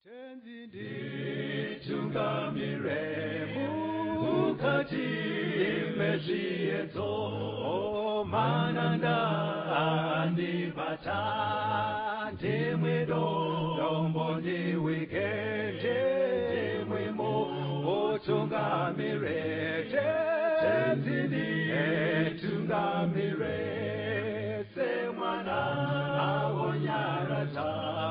Tenzi nditungamire mukati mezviedzo, mananda andibata, ndimwe dombo ndiwike, ndimwe mutungamire. Tenzi nditungamire semwana awonyaradza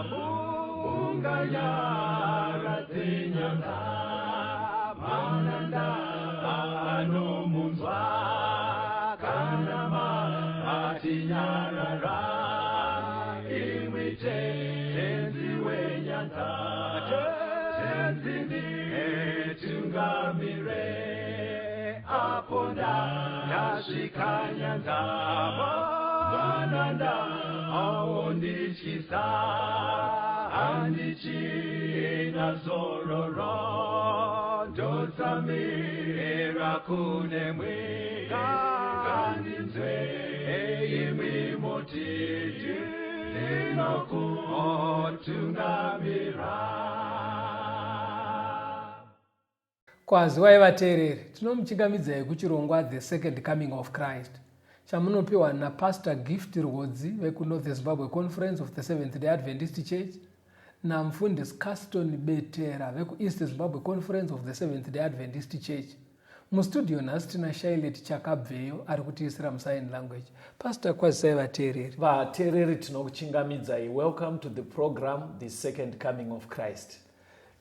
munganyaradze nyanza, mananda anomunzwa kana matinyarara, imwi Tenzi wenyanza. Tenzi nditungamire apo ndasvika nyanza, mananda aondityisa, handichina zororo, ndotsamira kunemwi, ngandinzwe imwi moti ndinokutungamira. Kwaziwai vateereri, tinomuchingamidzai kuchirongwa The Second Coming of Christ chamunopiwa naPastor Gift Rwodzi vekuNorth Zimbabwe Conference of the Seventh Day Adventist Church naMufundisi Caston Betera vekuEast Zimbabwe Conference of the Seventh Day Adventist Church. Mustudio nhasi tina Shailet Chakabveyo ari kutiisira musign language. Pastor, kwazisai vateereri. Vateereri, tinokuchingamidzai. Welcome to the program The Second Coming of Christ.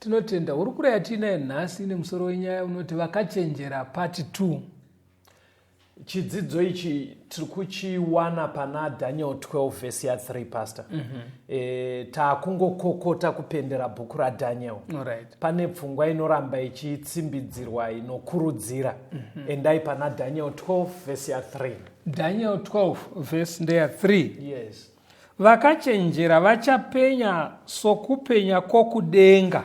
Tinotenda. Hurukuro yatiinayo nhasi ine musoro wenyaya unoti Vakachenjera Part 2. Chidzidzo ichi tiri kuchiwana pana Daniel 12 vhesi ya3, Pastor. E, taakungokokota kupendera bhuku raDaniel. Pane pfungwa inoramba ichitsimbidzirwa inokurudzira. Endai pana Daniel 12 vhesi ya3. Daniel 12 vhesi ndeya 3. Yes. Vakachenjera vachapenya sokupenya kwokudenga,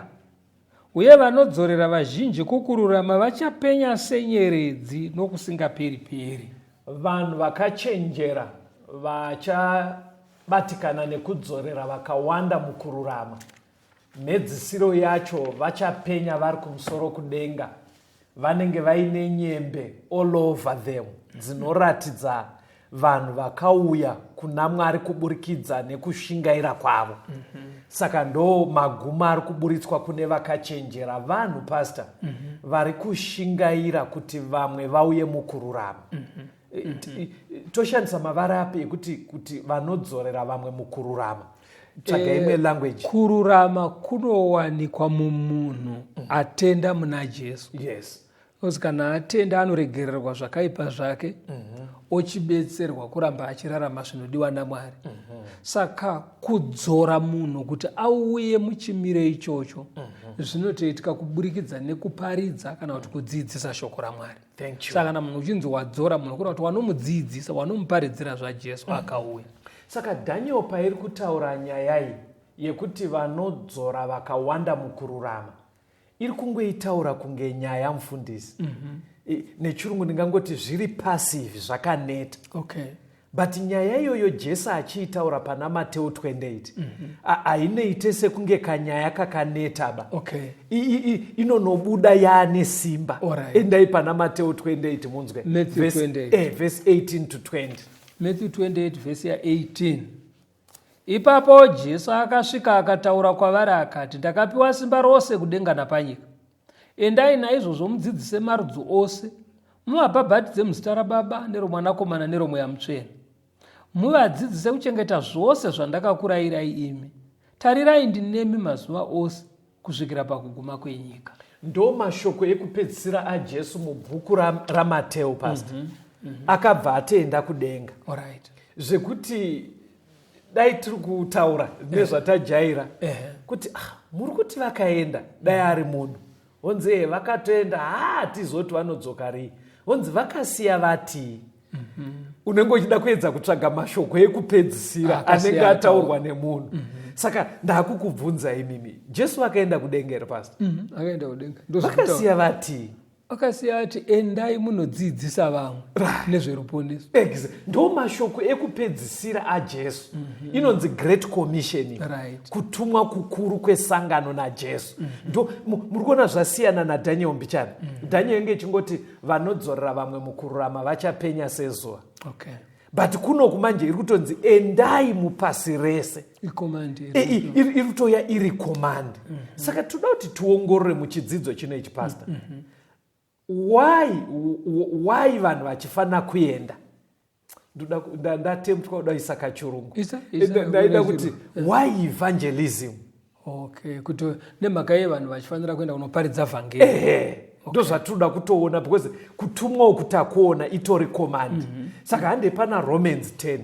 uye vanodzorera vazhinji kukururama vachapenya senyeredzi nokusingaperi-peri. Vanhu vakachenjera vachabatikana nekudzorera vakawanda mukururama. Mhedzisiro yacho vachapenya vari kumusoro kudenga, vanenge vaine nyembe all over them dzinoratidza vanhu vakauya kuna Mwari kuburikidza nekushingaira kwavo. Saka ndo magumo ari kuburitswa kune vakachenjera, vanhu, Pastor, vari kushingaira kuti vamwe vauye mukururama. Toshandisa mavara api ekuti kuti vanodzorera vamwe mukururama? Tsvaga imwe language. Kururama kunowanikwa mumunhu atenda muna Jesu. Because kana atenda anoregererwa zvakaipa zvake, ochibetserwa kuramba achirarama zvinodiwa naMwari. Saka kudzora munhu kuti auye muchimiro ichocho zvinotoitika kuburikidza nekuparidza kana kuti kudzidzisa shoko raMwari. Thank you. Saka kana munhu uchinzi wadzora munhu, kureva kuti wanomudzidzisa, wanomuparidzira zvaJesu, akauya. Saka Daniel pairi kutaura nyaya iyi yekuti vanodzora vakawanda mukururama, iri kungoitaura kunge nyaya, mufundisi. Nechirungu ndingangoti zviri passive, zvakaneta. But nyaya iyoyo Jesu achiitaura pana Mateo 28 hainoite sekunge kanyaya kakaneta ba. Inonobuda yaane simba. Endai pana Mateo 28 munzwe. Matthew 28. Verse 18 to 20. Matthew 28 vhesi ya18. Ipapo Jesu akasvika akataura kwavari akati, ndakapiwa simba rose kudenga napanyika. Endai naizvozvo mudzidzise marudzi ose, muvabhabhatidze muzita raBaba neroMwanakomana neroMweya Mutsvene. Muvadzidzise kuchengeta zvose zvandakakurayirai imi. Tarirai, ndinemi mazuva ose kusvikira pakuguma kwenyika. Ndo mashoko ekupedzisira aJesu mubhuku raMateo, Pastor. Akabva atoenda kudenga. Zvekuti dai tiri kutaura nezvatajaira kuti muri kuti vakaenda, dai ari munhu honzi vakatoenda, hatizoti vanodzoka rii, honzi vakasiya vatii. Unenge uchida kuedza kutsvaga mashoko ekupedzisira Akasiya anenge ataurwa ataura. nemunhu. Saka ndakukubvunza imimi, Jesu vakaenda kudenga here, Pastor? Akaenda kudenga. Ndozvekutaura. Vakasiya vatii? Akasiya ati endai munodzidzisa vamwe nezveruponeso. Ndo mashoko ekupedzisira aJesu. Inonzi Great Commission. Kutumwa kukuru kwesangano naJesu. Ndo muri kuona zvasiyana naDaniel mbichana. Daniel inge ichingoti vanodzorera vamwe mukururama vachapenya sezuva. But kunoku manje iri kutonzi endai mupasi rese. Iri kutoya iri command. Saka toda kuti tiongorore muchidzidzo chino ichi, pastor. Why vanhu vachifanira kuenda? Ndatempwa kuda kuisa kachirungu. Ndaida kuti why evangelism? Okay, kuti nemhaka yei vanhu vachifanira kuenda kunoparidza vhangeri? Ehe, ndo zvatinoda kutoona, because kutumwa uku takuona itori command. Saka hande pana Romans 10.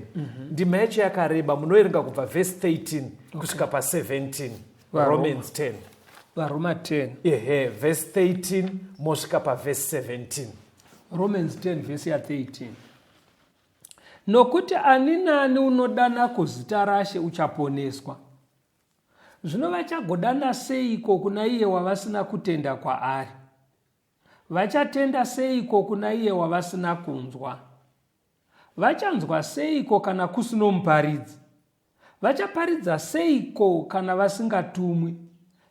Ndima yacho yakareba, munoverenga kubva verse 13 kusvika pa17. Romans 10. VaRoma 10. Ehe, verse 13 mosvika paverse 17. Romans 10 vhesi ya13: nokuti ani nani unodana kuzita raShe uchaponeswa. Zvino vachagodana seiko kuna iye wavasina kutenda kwaari? Vachatenda seiko kuna iye wavasina kunzwa? Vachanzwa seiko kana kusino muparidzi? Vachaparidza seiko kana vasingatumwi?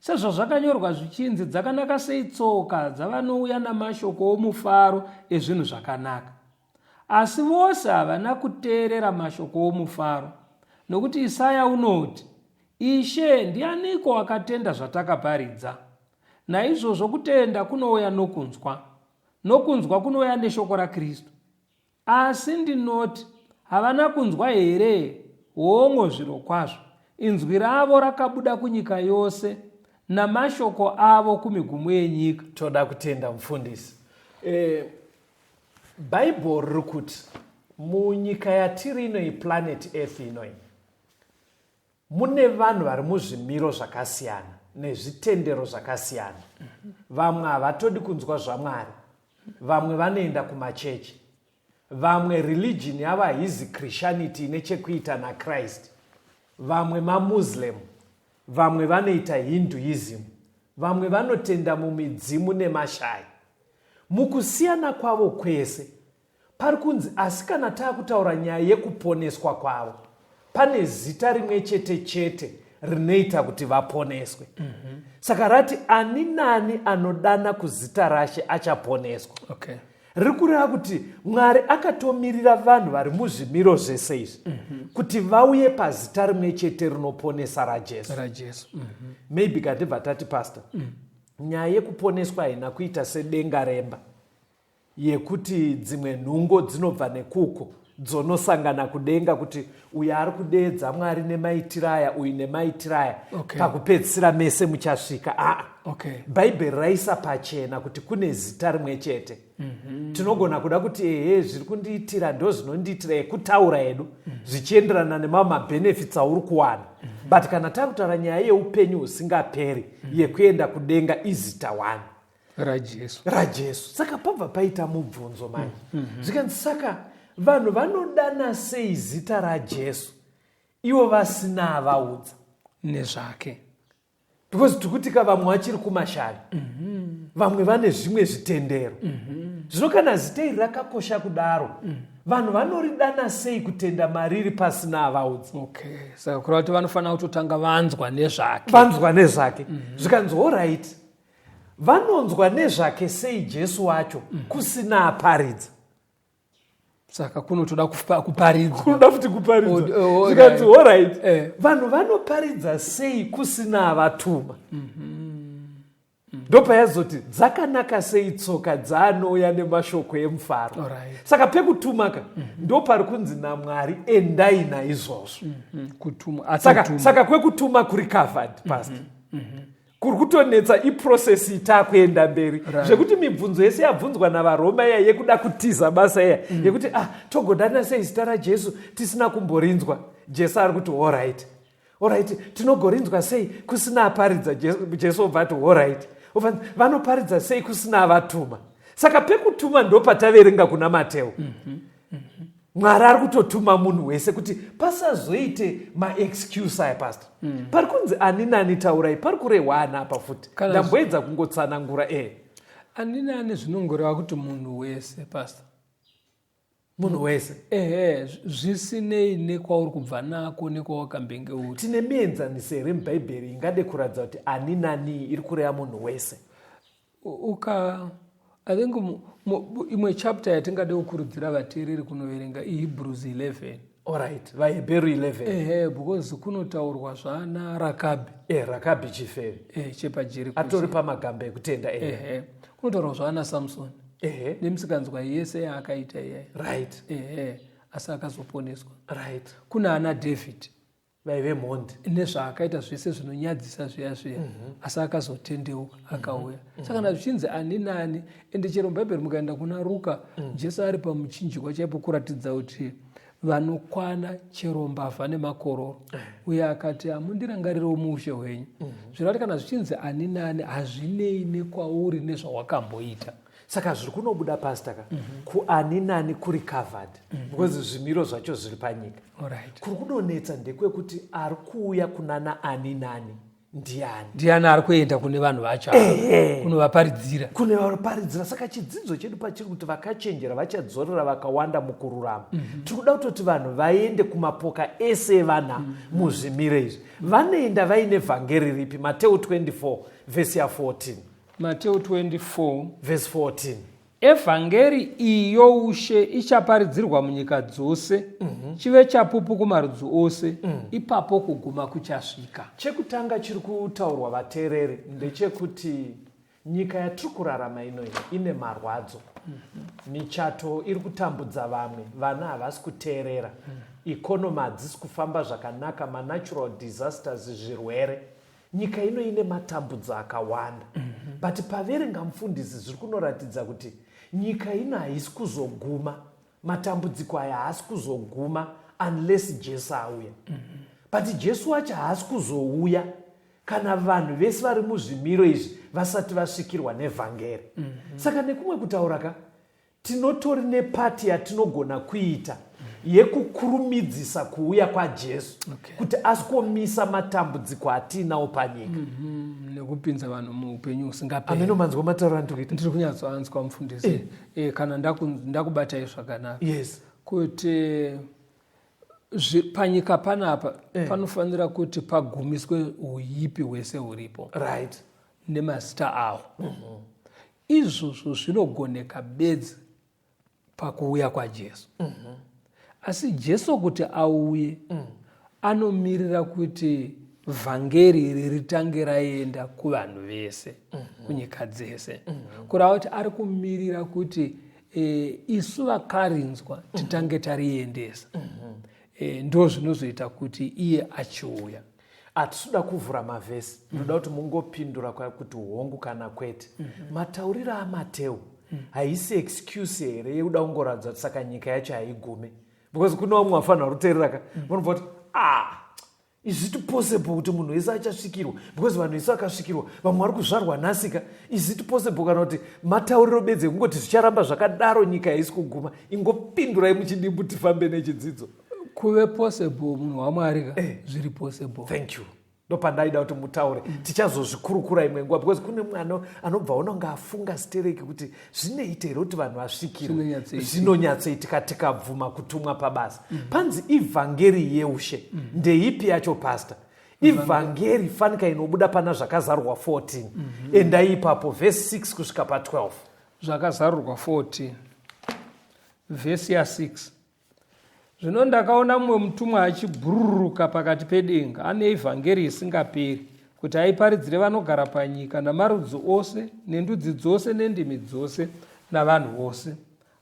Sezvazvakanyorwa zvichinzi, dzakanaka sei tsoka dzavanouya namashoko omufaro ezvinhu zvakanaka. Asi vose havana kuteerera mashoko omufaro, nokuti Isaya unoti, Ishe, ndianiko akatenda zvatakaparidza? Naizvozvo kutenda kunouya nokunzwa, nokunzwa kunouya neshoko raKristu. Asi ndinoti, havana kunzwa here? Hongo, zvirokwazvo, inzwi ravo rakabuda kunyika yose, namashoko avo kumigumo yenyika. Toda kutenda mufundisi. Bhaibheri riri kuti munyika yatiri ino, iplanet Earth inoi, mune vanhu vari muzvimiro zvakasiyana nezvitendero zvakasiyana. Vamwe havatodi kunzwa zvaMwari, vamwe vanoenda kumachechi, vamwe religion yavo haizi Christianity ine chekuita naChrist, vamwe maMuslim, vamwe vanoita Hinduism, vamwe vanotenda mumidzimu nemashai. Mukusiyana kwavo kwese, pari kunzi asi kana taakutaura nyaya yekuponeswa kwavo, pane zita rimwe chete chete rinoita kuti vaponeswe. Saka rati ani nani anodana kuzita raShe achaponeswa. Riri kureva kuti Mwari akatomirira vanhu vari muzvimiro zvese izvi kuti vauye pazita rimwe chete rinoponesa, raJesu. RaJesu. Maybe katibva tati, pastor, nyaya yekuponeswa haina kuita sedenga remba yekuti dzimwe nhungo dzinobva nekuko dzonosangana kudenga, kuti uyu ari kudeedza Mwari nemaitiro aya, uyu nemaitiro aya, pakupedzisira mese muchasvika. Aa, Bhaibheri raisa pachena kuti kune zita rimwe chete. Tinogona kuda kuti ehe, zviri kundiitira ndo zvinondiitira yekutaura yedu, zvichienderana nemamwe mabenefits auri kuwana, but kana takutaura nyaya yeupenyu husingaperi, yekuenda kudenga, izita one. RaJesu. RaJesu. Saka pabva paita mubvunzo manje. Zvikanzi saka vanhu vanodana sei zita raJesu ivo vasina avaudza nezvake? Because tikutika vamwe vachiri kumashavi, vamwe vane zvimwe zvitendero. Zvino kana zita iri rakakosha kudaro, vanhu vanoridana sei kutenda mariri pasina avaudza? Okay, saka kureva kuti vanofanira kutotanga vanzwa nezvake. Vanzwa nezvake. Zvikanzi alright, vanonzwa nezvake sei Jesu wacho kusina aparidza? Saka kunotoda kuparidzwa. Kunoda futi kuparidzwa. Zvikanzi alright, vanhu vanoparidza sei kusina avatuma? Ndopayazoti dzakanaka sei tsoka dzaanouya nemashoko emufaro. Saka pekutuma ka, ndopari kunzi naMwari endai naizvozvo. Kutuma. Saka kwekutuma kuri covered, pastor. Kuri kutonetsa iprocess itaakuenda mberi, zvekuti mibvunzo yese yabvunzwa navaRoma iya yekuda kutiza basa iya, yekuti ah, togodana sei zita raJesu tisina kumborinzwa? Jesu ari kuti alright, alright, tinogorinzwa sei kusina aparidza? Jesu obva ati alright, vanoparidza sei kusina avatuma? Saka pekutuma ndo pataverenga kuna Mateo. Mwari ari kutotuma munhu wese kuti pasazoite maexcuse aya, pastor. Pari kunzi ani nani taurai, pari kurehwa ana apa futi? Ndamboedza kungotsanangura e. Ani nani zvinongoreva kuti munhu wese, pastor. Munhu wese. Ehe, zvisinei nekwauri kubva nako nekwawakambenge uri. Tine mienzaniso here muBhaibheri ingade kuratidza kuti ani nani iri kureva munhu wese? Uka I think imwe chapter yatingade kukurudzira vateereri kunoverenga iHebrews 11. Alright, vaHebheru 11. Ehe, because kunotaurwa zvaana Rakabhi. Eh, Rakabhi chifeve. Eh, chepaJeriko. Atori pamagamba ekutenda. Ehe. Kunotaurwa zvaana Samson. Ehe. Nemisikanzwa yese yaakaita iyaya. Right. Ehe, asi akazoponeswa. Right. Kuna ana David. Vaive mhondi. Nezvaakaita zvese zvinonyadzisa zviya zviya. Asi akazotendeuka akauya. Saka kana zvichinzi ani nani, ende chero muBhaibheri mukaenda kuna Ruka, Jesu ari pamuchinjikwa chaipo kuratidza kuti vanokwana chero mbavha nemakororo. Uye akati hamundirangarirewo muushe hwenyu. Zvireva kuti kana zvichinzi ani nani hazvinei nekwauri nezvawakamboita. Saka zviri kunobuda pastor ka, kuani nani kuri covered, because zvimiro zvacho zviri panyika. Alright. Kuri kudonetsa ndekwekuti ari kuuya kunana ani nani ndiani? Ndiani ari kuenda kune vanhu vacho kunovaparidzira? Kune vaparidzira. Saka chidzidzo chedu pachiri kuti vakachenjera vachadzorera vakawanda mukururama. Tiri kuda kutoti vanhu vaende kumapoka ese evana muzvimiro izvi. Vanoenda vaine vhangeri ripi? Mateu 24 vhesi ya 14. Mateu 24 vhesi 14. Evhangeri iyi youshe ichaparidzirwa munyika dzose, chive chapupu kumarudzi ose, ipapo kuguma kuchasvika. Chekutanga chiri kutaurwa vateereri ndechekuti nyika yatiri kurarama ino ine marwadzo. Michato iri kutambudza vamwe, vana havasi kuteerera, economy hadzisi kufamba zvakanaka, manatural disasters, zvirwere. Nyika ino ine matambudzo akawanda. But paverenga mufundisi zviri kunoratidza kuti nyika ino haisi kuzoguma, matambudziko aya haasi kuzoguma unless Jesu auya. But Jesu wacho haasi kuzouya kana vanhu vese vari muzvimiro izvi vasati vasvikirwa nevhangeri. Saka nekumwe kutaura ka, tinotori nepati yatinogona kuita yekukurumidzisa kuuya kwaJesu, kuti asikomisa matambudziko atiinawo panyika. Nekupinza vanhu muupenyu husingaperi. Ameno manzwa matauro andiri kuita? Ndiri kunyatsoanzwa mufundisi. Kana ndakubatai zvakanaka. Yes. Kuti panyika panapa panofanira kuti pagumiswe huipi hwese huripo. Right. Nemazita awo. Izvozvo zvinogoneka bedzi pakuuya kwaJesu. Asi Jesu kuti auye, anomirira kuti vhangeri iri ritange raenda kuvanhu vese, kunyika dzese. Kureva kuti ari kumirira kuti isu vakarinzwa titange tariendesa. Ndo zvinozoita kuti iye achiuya. Hatisuda kuvhura mavhesi, ndoda kuti mungopindura kuti hongu kana kwete. Matauriro aMateu haisi excuse here yekuda kungoratidza kuti saka nyika yacho haigume? Because kune vamwe vafanira kuteerera ka, vanobva kuti is it possible kuti munhu wese achasvikirwa? Because vanhu vese vakasvikirwa, vamwe vari kuzvarwa nhasika. Is it possible kana kuti matauriro bedzi ekungoti zvicharamba zvakadaro, nyika haisi kuguma? Ingopindurai muchidimbu tifambe nechidzidzo. Kuve possible munhu waMwari ka, zviri possible. Thank you. Ndopandaida kuti mutaure. Tichazozvikurukura imwe nguva, because kune mwana anobva aona kunge afunga stereki kuti zvinoita here kuti vanhu vasvikirwe. Zvinonyatsoitika tikabvuma kutumwa pabasa. Panzi ivhangeri yeushe. Ndeipi yacho pastor? Ivhangeri fanika inobuda pana Zvakazarurwa 14. Endai ipapo verse 6 kusvika pa 12. Zvakazarurwa 14 verse ya 6. Zvino ndakaona mumwe mutumwa achibhururuka pakati pedenga, ane ivhangeri isingaperi, kuti aiparidzire vanogara panyika, namarudzi ose, nendudzi dzose, nendimi dzose, navanhu vose.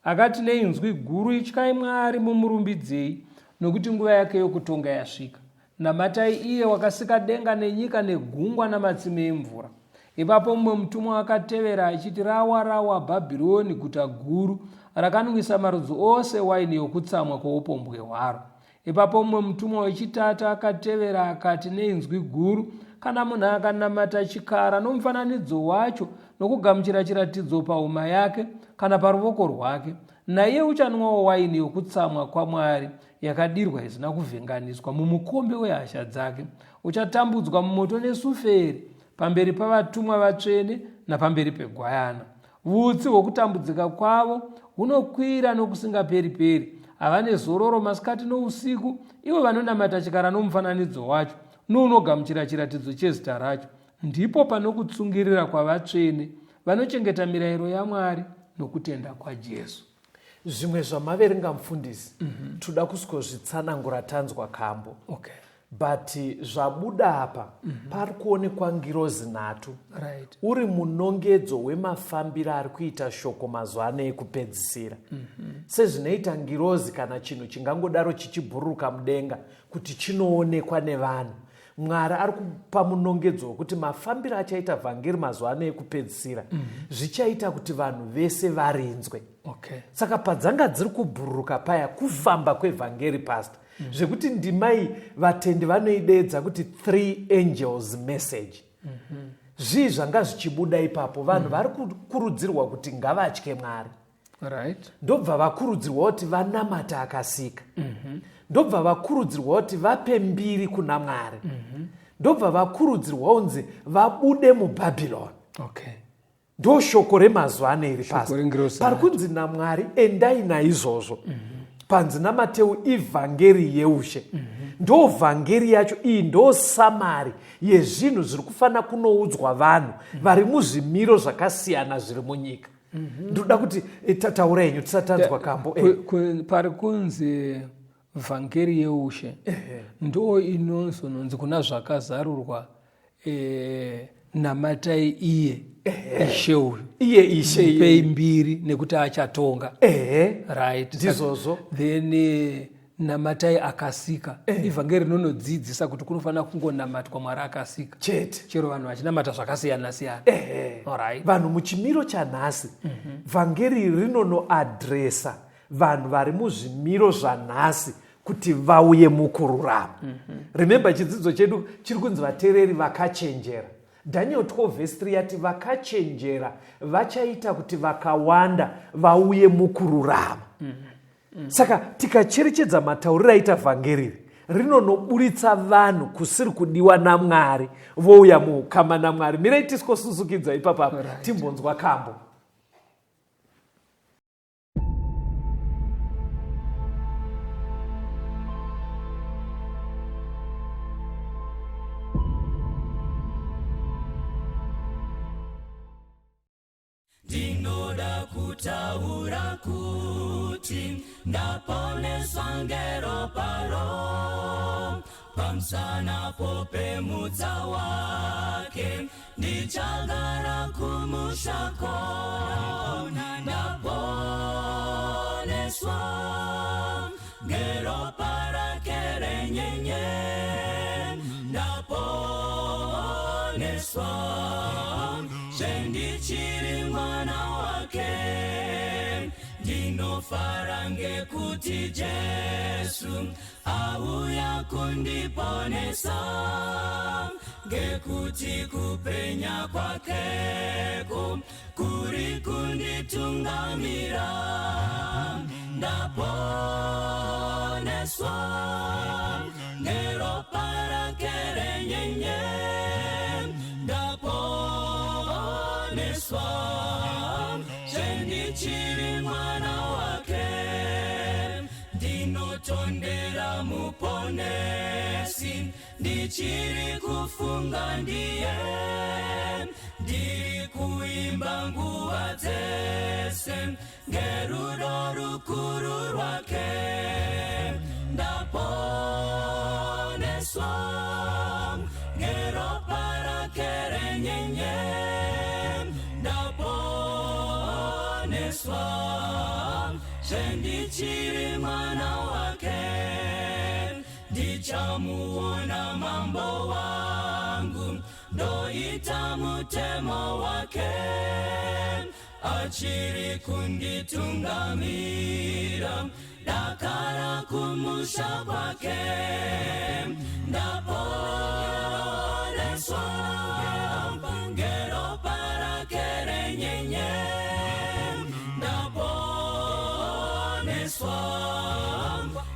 Akati neinzwi guru, Ityai Mwari, mumurumbidzei, nokuti nguva yake yokutonga yasvika. Namatai iye wakasika denga nenyika negungwa namatsime emvura. Ipapo mumwe mutumwa akatevera achiti, Rawa, rawa Bhabhironi, guta guru, rakanwisa marudzi ose waini yokutsamwa kwoupombwe hwaro. Ipapo mumwe mutumwa wechitatu akatevera akati neinzwi guru, Kana munhu akanamata chikara nomufananidzo wacho nokugamuchira chiratidzo pahuma yake kana paruvoko rwake, naiye uchanwawo waini yokutsamwa kwaMwari yakadirwa isina kuvhenganiswa mumukombe wehasha dzake. Uchatambudzwa mumoto nesuferi pamberi pavatumwa vatsvene napamberi peGwayana. Vutsi hwokutambudzika kwavo hunokwira nokusingaperi-peri. Havane zororo masikati nousiku, ivo vanonamata chikara nomufananidzo wacho, nounogamuchira chiratidzo chezita racho. Ndipo panokutsungirira kwavatsvene, vanochengeta mirayiro yaMwari nokutenda kwaJesu. Zvimwe zvamaverenga mufundisi, toda kuskozvitsanangura tanzwa kambo. Okay. But zvabuda apa pari kuonekwa ngirozi nhatu. Right. Uri munongedzo wemafambiro ari kuita shoko mazuva ano ekupedzisira. Sezvinoita ngirozi kana chinhu chingangodaro chichibhururuka mudenga kuti chinoonekwa nevanhu. Mwari ari kupa munongedzo wekuti mafambiro achaita vhangeri mazuva ano ekupedzisira zvichaita kuti vanhu vese varinzwe. Okay. Saka padzanga dziri kubhururuka paya kufamba kwevhangeri pastor. Zvekuti ndima iyi vatendi vanoideedza kuti three angels message. Zvii zvanga zvichibuda ipapo? Vanhu vari kukurudzirwa kuti ngavatye Mwari. Right. Ndobva vakurudzirwa kuti vanamate akasika. Ndobva vakurudzirwa kuti vape mbiri kuna Mwari. Ndobva vakurudzirwa kunzi vabude muBhabhironi. Okay. Ndo shoko remazuva ano iri Shoko pasi. rengirozi Pari nhatu. kunzi naMwari endai naizvozvo. Panzi naMateu ivhangeri yeushe. Ndo vhangeri yacho iyi, ndo samari yezvinhu zviri kufanira kunoudzwa vanhu vari muzvimiro zvakasiyana zviri munyika. Ndoda kuti taura henyu tisati tanzwa kambo. Pari kunzi vhangeri yeushe ndo inozononzi kuna zvakazarurwa namatai iye ishe uyu. Iye ishe iye. Mupei mbiri nekuti achatonga. Right. Ndizvozvo. Then namatai akasika. Ivhangeri rinonodzidzisa kuti kunofanira kungonamatwa Mwari akasika. Chete. Chero vanhu vachinamata zvakasiyana siyana. All right. Vanhu muchimiro chanhasi, vhangeri rinonoadresa vanhu vari muzvimiro zvanhasi kuti vauye mukururama. Remember chidzidzo chedu chiri kunzi vateereri vakachenjera. Daniel 12 verse 3 yati vakachenjera vachaita kuti vakawanda vauye mukururama. Saka tikacherechedza matauriro aita vhangeri iri, rinonoburitsa vanhu kusiri kudiwa naMwari vouya muukama naMwari. Mirei tisikosusukidza ipapa apa. Right. Timbonzwa kambo. Ndinoda kutaura kuti ndaponeswa ngeropa ro pamusana popemutsa wake, ndichagara kumusha kona. Ndaponeswa ngeropa rake renyenye, ndaponeswa zvendichiri mwana wake. Ndinofara ngekuti Jesu auya kundiponesa, ngekuti kupenya kwakeko kuri kunditungamira. Ndaponeswa ngeropa rake renyenye, ndaponeswa zvendichiri mwana wake. Ndinotondera muponesi, ndichiri kufunga ndiye, ndiri kuimba nguva dzese ngerudo rukuru rwake. Ndaponeswa ngeropa rake renyenye, ndaponeswa zvendichiri mwana wake. Ndichamuona mambo wangu, ndoita mutemo wake, achiri kunditungamira dakara kumusha kwake. Ndaponeswa ngeropa rake renyenye, ndaponeswa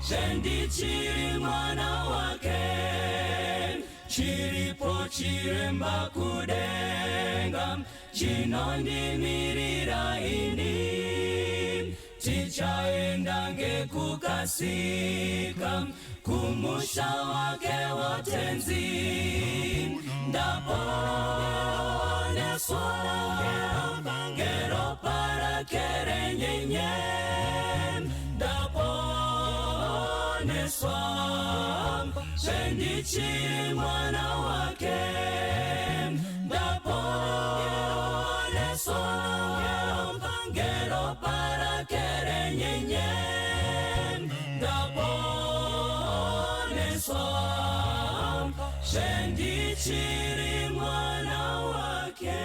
zvendichiri mwana wake. Chiripo chiremba kudenga, Chinondimirira ini. Tichaenda ngekukasika kumusha wake wotenzi. Ndaponeswa ngeropa rake renyenye. Ndaponeswa zvendichiri mwana wake. Ndaponeswa ngeropa rake renyenye. Ndaponeswa zvendichiri mwana wake.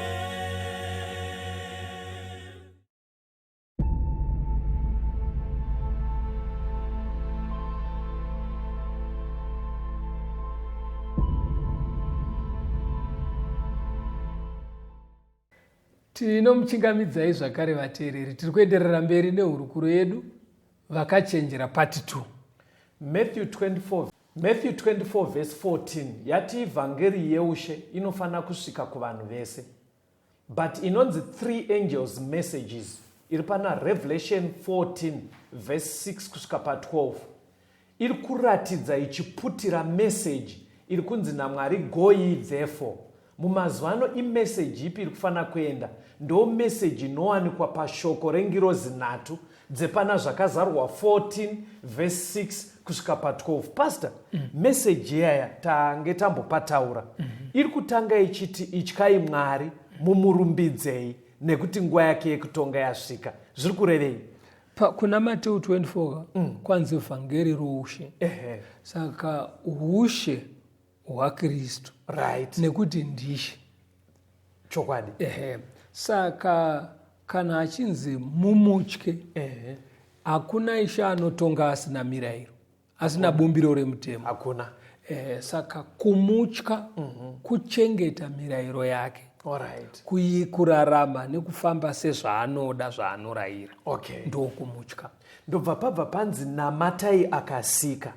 Tinomuchingamidzai zvakare vateereri, tiri kuenderera mberi nehurukuro yedu Vakachenjera Part 2. Matthew 24, Matthew 24 verse 14 yati vhangeri yeushe inofanira kusvika kuvanhu vese, but inonzi three angels messages iri pana Revelation 14 verse 6 kusvika pa12 iri kuratidza ichiputira message iri kunzi naMwari go ye therefore. Mumazuva ano imeseji ipi iri kufanira kuenda? Ndo meseji inowanikwa pashoko rengirozi nhatu dzepana Zvakazarurwa 14 verse 6 kusvika pa12. Pastor, meseji iyaya tange tambopataura. Iri kutanga ichiti ityai Mwari, mumurumbidzei nekuti nguva yake yekutonga yasvika. Zviri kurevei? Kuna Mateu 24 kwanzi vhangeri roushe. Saka ushe hwaKristu. Right. Nekuti ndishe. Chokwadi. Saka kana achinzi mumutye, hakuna ishe anotonga asina mirayiro, asina bumbiro remutemo. Hakuna. Saka kumutya kuchengeta mirayiro yake. Alright. Kurarama nekufamba sezvaanoda, zvaanorayira. Okay. Ndokumutya. Ndobva pabva panzi namatai akasika.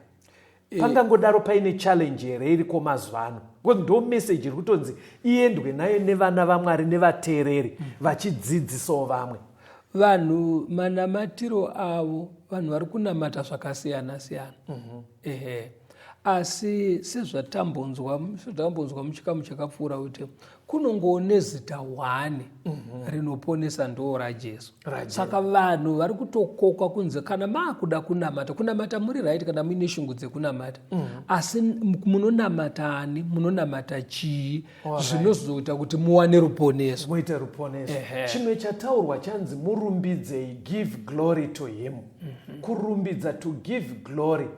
Pangangodaro paine challenge here iriko mazuva ano? Because ndo message iri kutonzi iendwe nayo nevana vaMwari nevateereri vachidzidzisawo vamwe. Vanhu manamatiro avo, vanhu vari kunamata zvakasiyana siyana. Asi sezvatambonzwa muchikamu chakapfuura kuti kunongoo nezita 1 rinoponesa, ndo raJesu. Saka vanhu vari kutokokwa kunze kana maakuda kunamata, kunamata muri right kana muine shungu dzekunamata. Asi munonamata ani, munonamata chii, zvinozoita kuti muwane ruponeso. Muite ruponeso. Chimwe chataurwa chanzi murumbidzei, give glory to him. Kurumbidza, to give glory.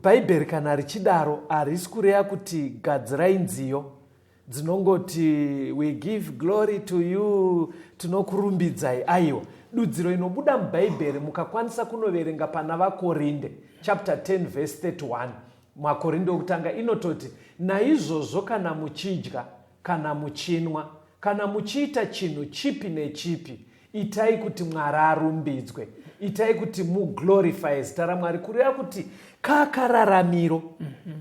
Bhaibheri kana richidaro harisi kureva kuti gadzirai nziyo dzinongoti we give glory to you, tinokurumbidzai. Aiwa, dudziro inobuda mubhaibheri mukakwanisa kunoverenga pana vaKorinde chapter 10 verse 31, maKorinde okutanga, inototi naizvozvo kana muchidya kana muchinwa kana muchiita chinhu chipi nechipi, itai kuti Mwari arumbidzwe, itai kuti muglorify zita raMwari. Kureva kuti kakararamiro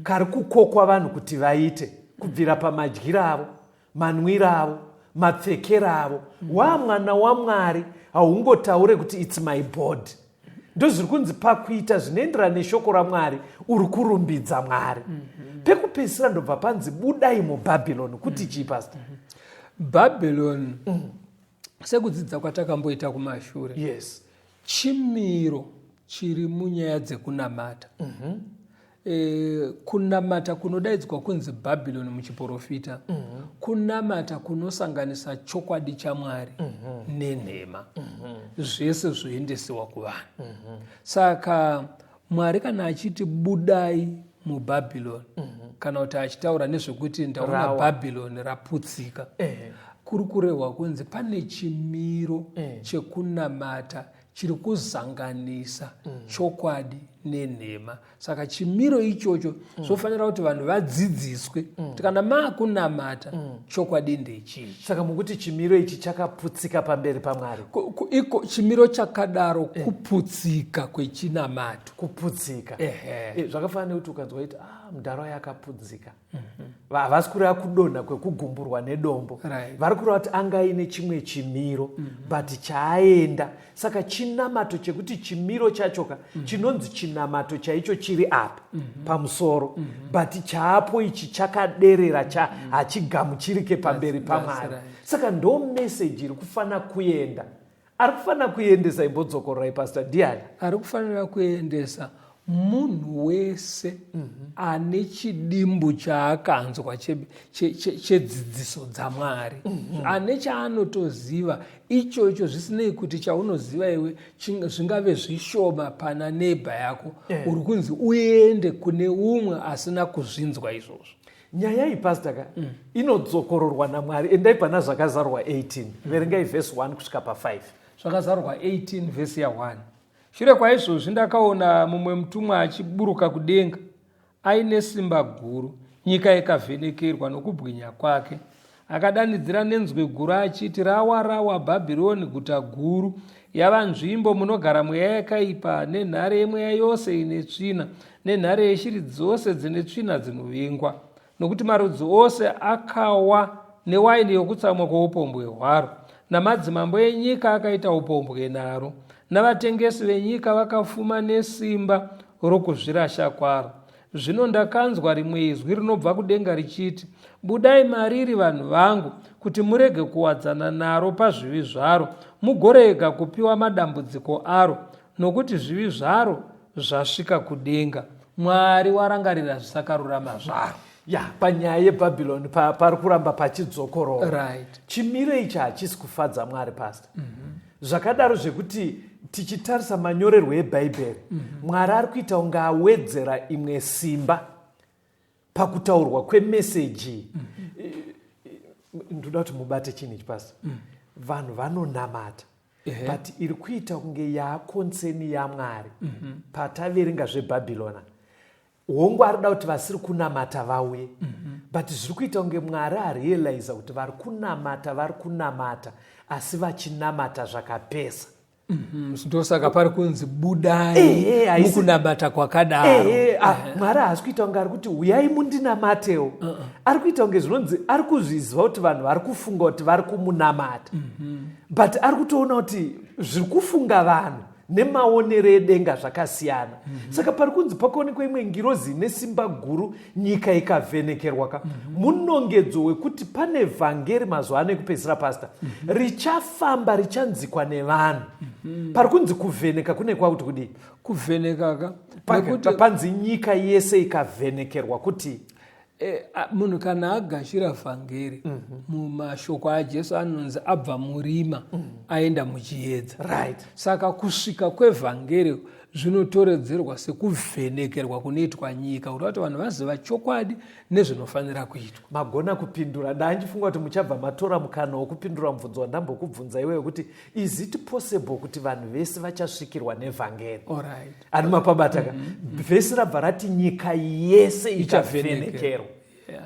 kari kukokwa vanhu kuti vaite kubvira pamadyiro avo, manwiro avo, mapfekero avo. Wamwana waMwari haungotaure kuti it's my body. Ndozviri kunzi pakuita zvinoenderana neshoko raMwari uri kurumbidza Mwari. Pekupedzisira ndobva panzi budai muBhabhironi. Kuti chii, Pastor? Bhabhironi, sekudzidza kwatakamboita kumashure, Yes. chimiro chiri munyaya dzekunamata. Kunamata kunodaidzwa kunzi Bhabhironi muchiprofita, kunamata kunosanganisa chokwadi chaMwari nenhema. Zvese zvoendesewa kuvanhu. Saka Mwari kana achiti budai muBhabhironi, kana kuti achitaura nezvekuti ndaona Bhabhironi raputsika, kuri kurehwa kunzi pane chimiro chekunamata chiri kuzanganisa chokwadi. Nenhema. Saka chimiro ichocho zvofanira kuti vanhu vadzidziswe kuti kana maakunamata, chokwadi ndechichi. Saka mukuti chimiro ichi chakaputsika pamberi paMwari? Iko chimiro chakadaro kuputsika kwechinamato. Kuputsika. Ehe. Zvakafanana nekuti ukanzwa kuti, ah, mudhara yakaputsika, havasi kureva kudonha kwekugumburwa nedombo. Vari kureva kuti anga aine chimwe chimiro, but chaaenda. Saka chinamato chekuti chimiro chachoka chinonzi chinamato chaicho chiri apa pamusoro, but chaapo ichi chakaderera, cha hachigamuchirike pamberi paMwari. Saka ndo meseji iri kufanira kuenda. Ari kufanira kuendesa, imbodzokorerai, Pastor, ndiani? Ari kufanira kuendesa munhu wese ane chidimbu chaakanzwa chedzidziso dzaMwari, ane chaanotoziva ichocho, zvisinei kuti chaunoziva iwe zvingave zvishoma pana neighbour yako. Uri kunzi uende kune umwe asina kuzvinzwa izvozvo. Nyaya iyi, Pastor, ka inodzokororwa naMwari. Endai pana Zvakazarurwa 18, verengai vhesi 1 kusvika pa5. Zvakazarurwa 18 vhesi ya1: Shure kwaizvozvi ndakaona mumwe mutumwa achiburuka kudenga aine simba guru, nyika ikavhenekerwa nokubwinya kwake. Akadanidzira nenzwi guru achiti, "Rawa, rawa Bhabhironi guta guru! Yava nzvimbo munogara mweya yakaipa, nenhare yemweya yose ine tsvina, nenhare yeshiri dzose dzine tsvina dzinovingwa, nokuti marudzi ose akawa newaini yokutsamwa kwoupombwe hwaro, namadzimambo enyika akaita upombwe naro, navatengesi venyika vakafuma nesimba rokuzvirasha kwaro." Zvino ndakanzwa rimwe izwi rinobva kudenga richiti, "Budai mariri, vanhu vangu, kuti murege kuwadzana naro pazvivi zvaro, mugorega kupiwa madambudziko aro, nokuti zvivi zvaro zvasvika kudenga. Mwari warangarira zvisakarurama zvaro." Ya, panyaya yeBhabhironi pari kuramba pachidzokorora. Chimiro ichi hachisi kufadza Mwari, Pastor. Zvakadaro zvekuti tichitarisa manyorerwo eBhaibheri, Mwari ari kuita kunge awedzera imwe simba pakutaurwa kwemeseji. Ndoda kuti mubate chinhu ichi, Pastor. Vanhu vanonamata, but iri kuita kunge yaconcern yaMwari. Pataverenga zveBhabhirona, hongu, arida kuti vasiri kunamata vauye, but zviri kuita kunge Mwari arealiza kuti vari kunamata, vari kunamata, asi vachinamata zvakapesa. Ndosaka pari kunzi budai mukunamata kwakadaro. Ehe, ah, Mwari haasi kuita kunge ari kuti, "Uyai mundinamatewo." Ari kuita kunge zvinonzi ari kuzviziva kuti vanhu vari kufunga kuti vari kumunamata, but ari kutoona kuti zviri kufunga vanhu nemaonero edenga zvakasiyana. Saka pari kunzi pakaonekwa imwe ngirozi ine simba guru, nyika ikavhenekerwa ka, munongedzo wekuti pane vhangeri mazuva ano ekupedzisira, Pastor, richafamba, richanzikwa nevanhu. Pari kunzi kuvheneka kune kwakuti kudii? Kuvheneka ka nekuti panzi nyika yese ikavhenekerwa kuti Munhu kana agashira vhangeri, mumashoko aJesu anonzi abva murima aenda muchiedza. Saka kusvika kwevhangeri zvinotoredzerwa sekuvhenekerwa kunoitwa nyika, kuti vati vanhu vaziva chokwadi nezvinofanira kuitwa. Magona kupindura. Ndandifunga kuti muchabva matora mukana wokupindura mubvunzo wandambokubvunza iweyo kuti, is it possible kuti vanhu vese vachasvikirwa nevhangeri? Ani mapabata ka? Vhesi rabva rati nyika yese ichavhenekerwa.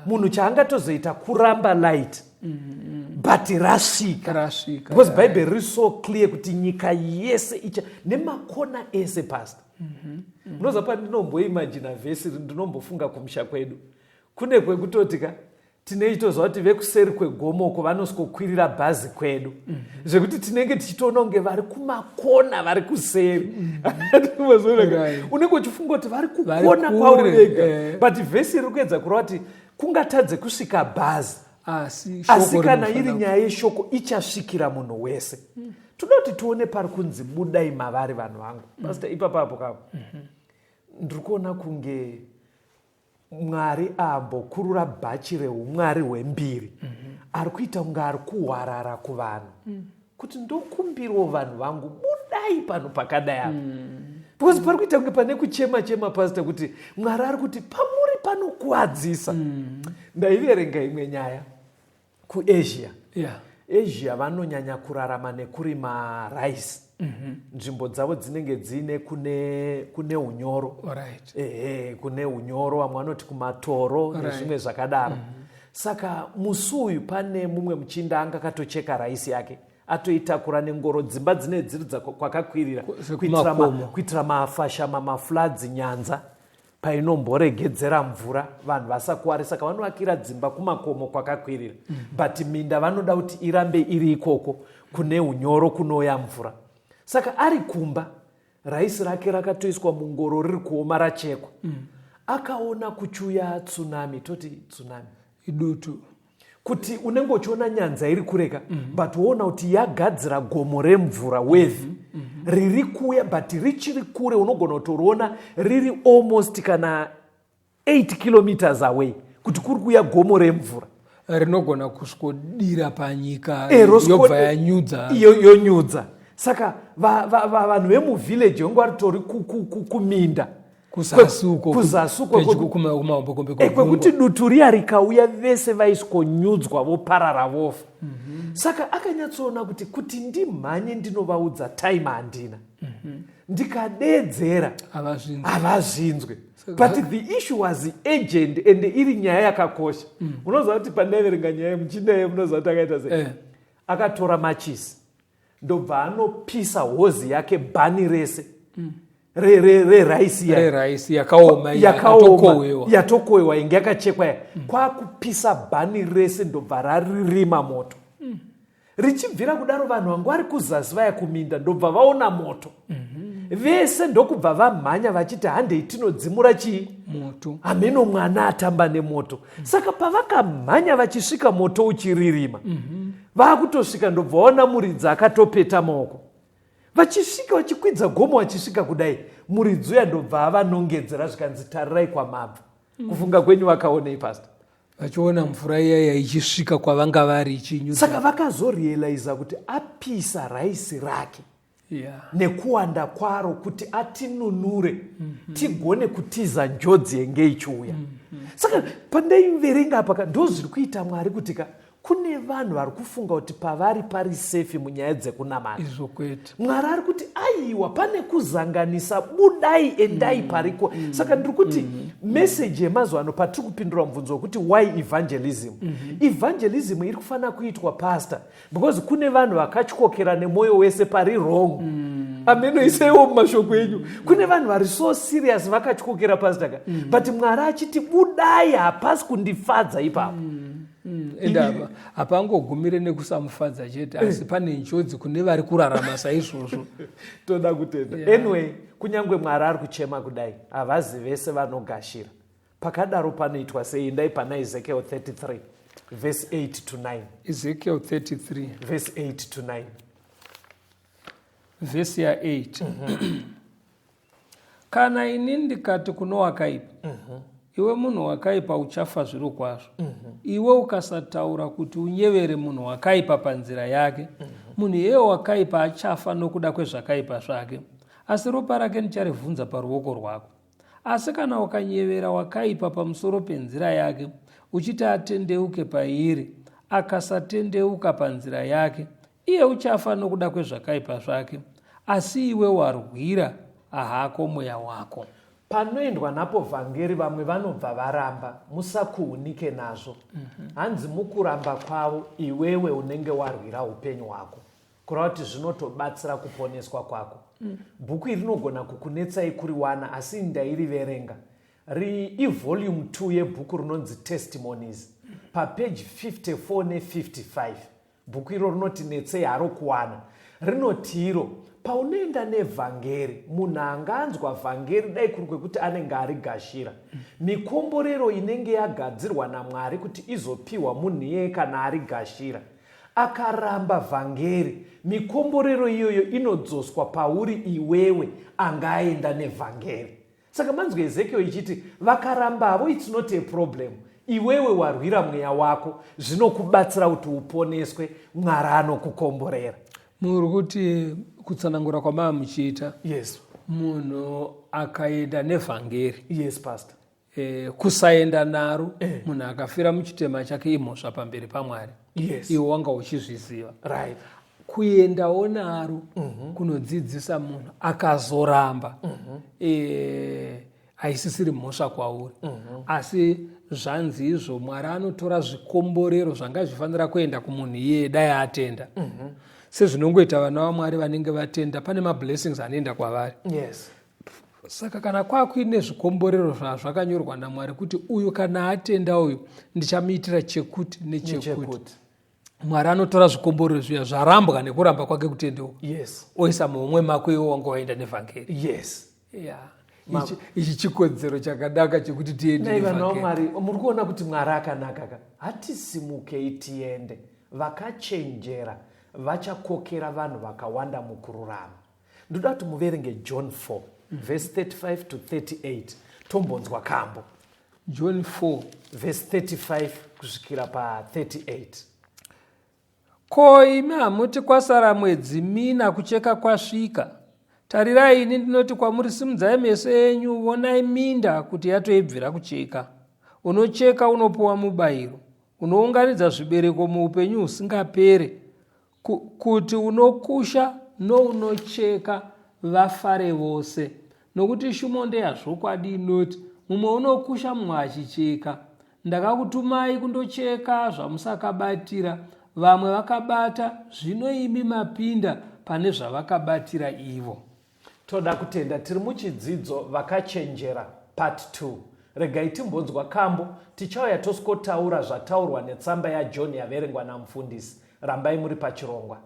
Munhu chaangatozoita kuramba light, but rasvika. Rasvika. Because Bhaibheri riri so clear kuti nyika yese icha nemakona ese. Pastor, munoziva, pandinomboimagina vhesi iri, ndinombofunga kumusha kwedu kune kwekutoti ka tineitoziva kuti vekuseri kwegomoko vanosikokwirira bhazi kwedu, zvekuti tinenge tichitoona kunge vari kumakona, vari kuseri. Unenge uchifunga kuti vari kukona kure, kwavo vega, but vhesi iri kuedza kureva kuti kungatadze kusvika bhazi, asi asi shoko kana iri rinofanira nyaya yeshoko ichasvikira munhu wese. Toda kuti tione pari kunzi, "Budai mavari, vanhu vangu." Pastor, ipapapo kapo ndiri kuona kunge Mwari ambokurura bhachi reumwari hwembiri. Ari kuita kunge ari kuhwarara kuvanhu kuti, "Ndokumbirawo, vanhu vangu, budai pano pakadai apa," because pari kuita kunge pane kuchema chema, Pastor, kuti Mwari ari kuti pamuri panokuwadzisa. Ndaiverenga imwe nyaya kuAsia. Asia vanonyanya kurarama nekurima rice. Nzvimbo dzavo dzinenge dziine kune unyoro. Ehe, kune unyoro, vamwe vanoti kumatoro nezvimwe zvakadaro. Saka musi uyu pane mumwe muchinda anga akatocheka raisi yake, atoitakura nengoro. Dzimba dzine dziri kwakakwirira Sekumakomo. Kuitira mafashama, mafloods, nyanza painomboregedzera mvura, vanhu vasakuware. Saka vanovakira dzimba kumakomo kwakakwirira, but minda vanoda kuti irambe iri ikoko kune unyoro kunoya mvura. Saka ari kumba, raisi rake rakatoiswa mungoro, riri kuoma, rachekwa. Akaona kuchiuya tsunami, toti tsunami. Idutu. Kuti unenge uchiona nyanza iri kureka, but woona kuti yagadzira gomo remvura, wave riri kuuya, but richiri kure. Unogona kutoriona riri almost kana 8 kilometers away, kuti kuri kuuya gomo remvura. Rinogona kusvikodira panyika, yobva yanyudza. Yonyudza. Saka vanhu vemuvillage vange varitori kuminda. Kuzasi uko. Kuzasi uko. Pedyo kumahombekombe. Kwekuti dutu riya rikauya, vese vaiswonyudzwa, voparara, vofa. Saka akanyatsoona kuti ndimhanye ndinovaudza, time handina, ndikadeedzera Havazvinzwi. havazvinzwe. But the issue was urgent and iri nyaya yakakosha. Unoziva kuti pandaiverenga nyaya yemuchinda iye, munoziva kuti akaita sei? Akatora machisi, ndobva anopisa hozi yake, bhani rese reraisi. Reraisi yakaoma. Yakaoma. Yakatokohwewa. Yatokohwewa, inge yakachekwa ya, kwakupisa bhani rese, ndobva raririma moto. Richibvira kudaro, vanhu vangu vari kuzasi vaya kuminda ndobva vaona moto vese, ndokubva vamhanya vachiti, "Handei tinodzimura chii?" Moto. Hameno mwana atamba nemoto. Saka pavakamhanya vachisvika, moto uchiririma. Vaakutosvika, ndobva vaona muridzi akatopeta maoko. Vachisvika, vachikwidza gomo, vachisvika kudai, muridzi uya ndobva avanongedzera, zvikanzi, "Tarirai kwamabva." Kufunga kwenyu vakaonei, pastor? Vachiona mvura iyaya ichisvika kwavanga vari, ichinyudza. Saka vakazorealiza kuti apisa raisi rake nekuwanda kwaro kuti atinunure, tigone kutiza njodzi yenge ichiuya. Saka pandaiverenga apa, ndo zviri kuita Mwari, kuti ka kune vanhu vari kufunga kuti pavari pari safe munyaya dzekunamata. Izvo kwete. Mwari ari kuti, "Aiwa, pane kuzanganisa, budai, endai pariko." Saka ndiri kuti meseji yemazuva ano, patiri kupindura mubvunzo wekuti why evangelism, evangelism iri kufanira kuitwa, pastor, because kune vanhu vakatyokera nemwoyo wese pari wrong. Ameno, isaiwo mumashoko enyu. Kune vanhu vari so serious, vakatyokera, pastor ka, but Mwari achiti, "Budai, hapasi kundifadza ipapo." Ende apa hapangogumire nekusamufadza chete, asi pane njodzi kune vari kurarama saizvozvo. Toda kutenda. Anyway, kunyange Mwari ari kuchema kudai, havazi vese vanogashira. Pakadaro panoitwa sei? Endai pana Ezekiel 33 verse 8 to 9. Ezekiel 33. Verse 8 to 9. Vhesi ya8: "Kana ini ndikati kuno wakaipa, 'Iwe munhu wakaipa, uchafa zviro kwazvo,' iwe ukasataura kuti unyevere munhu wakaipa panzira yake, munhu iyeye wakaipa achafa nokuda kwezvakaipa zvake, asi ropa rake ndicharibvunza paruoko rwako. Asi kana ukanyevera wakaipa pamusoro penzira yake, uchiti atendeuke pairi, akasatendeuka panzira yake, iye uchafa nokuda kwezvakaipa zvake, asi iwe warwira hako mweya wako." Panoendwa napo vhangeri, vamwe vanobva varamba. Musakuhunike nazvo. Hanzi mukuramba kwavo, iwewe unenge warwira upenyu hwako, kureva kuti zvinotobatsira kuponeswa kwako. Bhuku iri rinogona kukunetsai kuriwana, asi ndairiverenga. Ivolume 2 yebhuku rinonzi Testimonies, papeji 54 ne55. Bhuku iro rinoti netsei haro kuwana. Rinoti iro paunoenda nevhangeri, munhu anganzwa vhangeri, dai kuri kwekuti anenge arigashira, mikomborero inenge yagadzirwa naMwari kuti izopiwa munhu iyeye kana arigashira. Akaramba vhangeri, mikomborero iyoyo inodzoswa pauri iwewe anga aenda nevhangeri. Saka manzwi Ezekiel ichiti vakarambavo, it's not a problem. Iwewe warwira mweya wako, zvinokubatsira kuti uponeswe. Mwari anokukomborera. Muri kuti kutsanangura kwamava muchiita, Yes. munhu akaenda nevhangeri, Yes, pastor. Kusaenda naro, munhu akafira muchitema chake imhosva pamberi paMwari. Iwe wanga uchizviziva. Kuendawo naro kunodzidzisa munhu akazoramba, haisisiri mhosva kwauri. Asi zvanzi izvo Mwari anotora zvikomborero zvanga zvifanira kuenda kumunhu iyeye dai atenda. Sezvinongoita vana vaMwari vanenge vatenda, pane mablessings anoenda kwavari. Saka kana kwakuine zvikomborero zvazvakanyorwa naMwari kuti uyu kana atenda uyu ndichamuitira chekuti nechekuti, Mwari anotora zvikomborero zviya zvarambwa nekuramba kwake kutendeuka, oisa muhomwe mako iwe wanga waenda nevhangeri. Yeah. Ichi chikodzero chakanaka chekuti tiende. Vana vaMwari, muri kuona kuti Mwari akanaka ka? Hatisimukei tiende. Vakachenjera vachakokera vanhu vakawanda mukururama. Ndoda kuti muverenge John 4 verse 35 to 38, tombonzwa kambo. John 4 verse 35 kusvikira pa 38. Ko imi hamuti kwasara mwedzi mina kucheka kwasvika? Tarirai, ini ndinoti kwamuri, simudzai meso enyu, vonai minda kuti yatoibvira kucheka. Unocheka unopuwa mubayiro, unounganidza zvibereko muupenyu husingapere, kuti unokusha nounocheka vafare vose. Nokuti shumo ndeyazvokwadi inoti, mumwe unokusha mumwe achicheka. Ndakakutumai kundocheka zvamusakabatira, vamwe vakabata, zvino imi mapinda pane zvavakabatira ivo. Toda kutenda, tiri muchidzidzo Vakachenjera part 2. Regai timbonzwa kambo, tichauya tosikotaura zvataurwa netsamba yaJohn yaverengwa namufundisi. Rambai muri pachirongwa.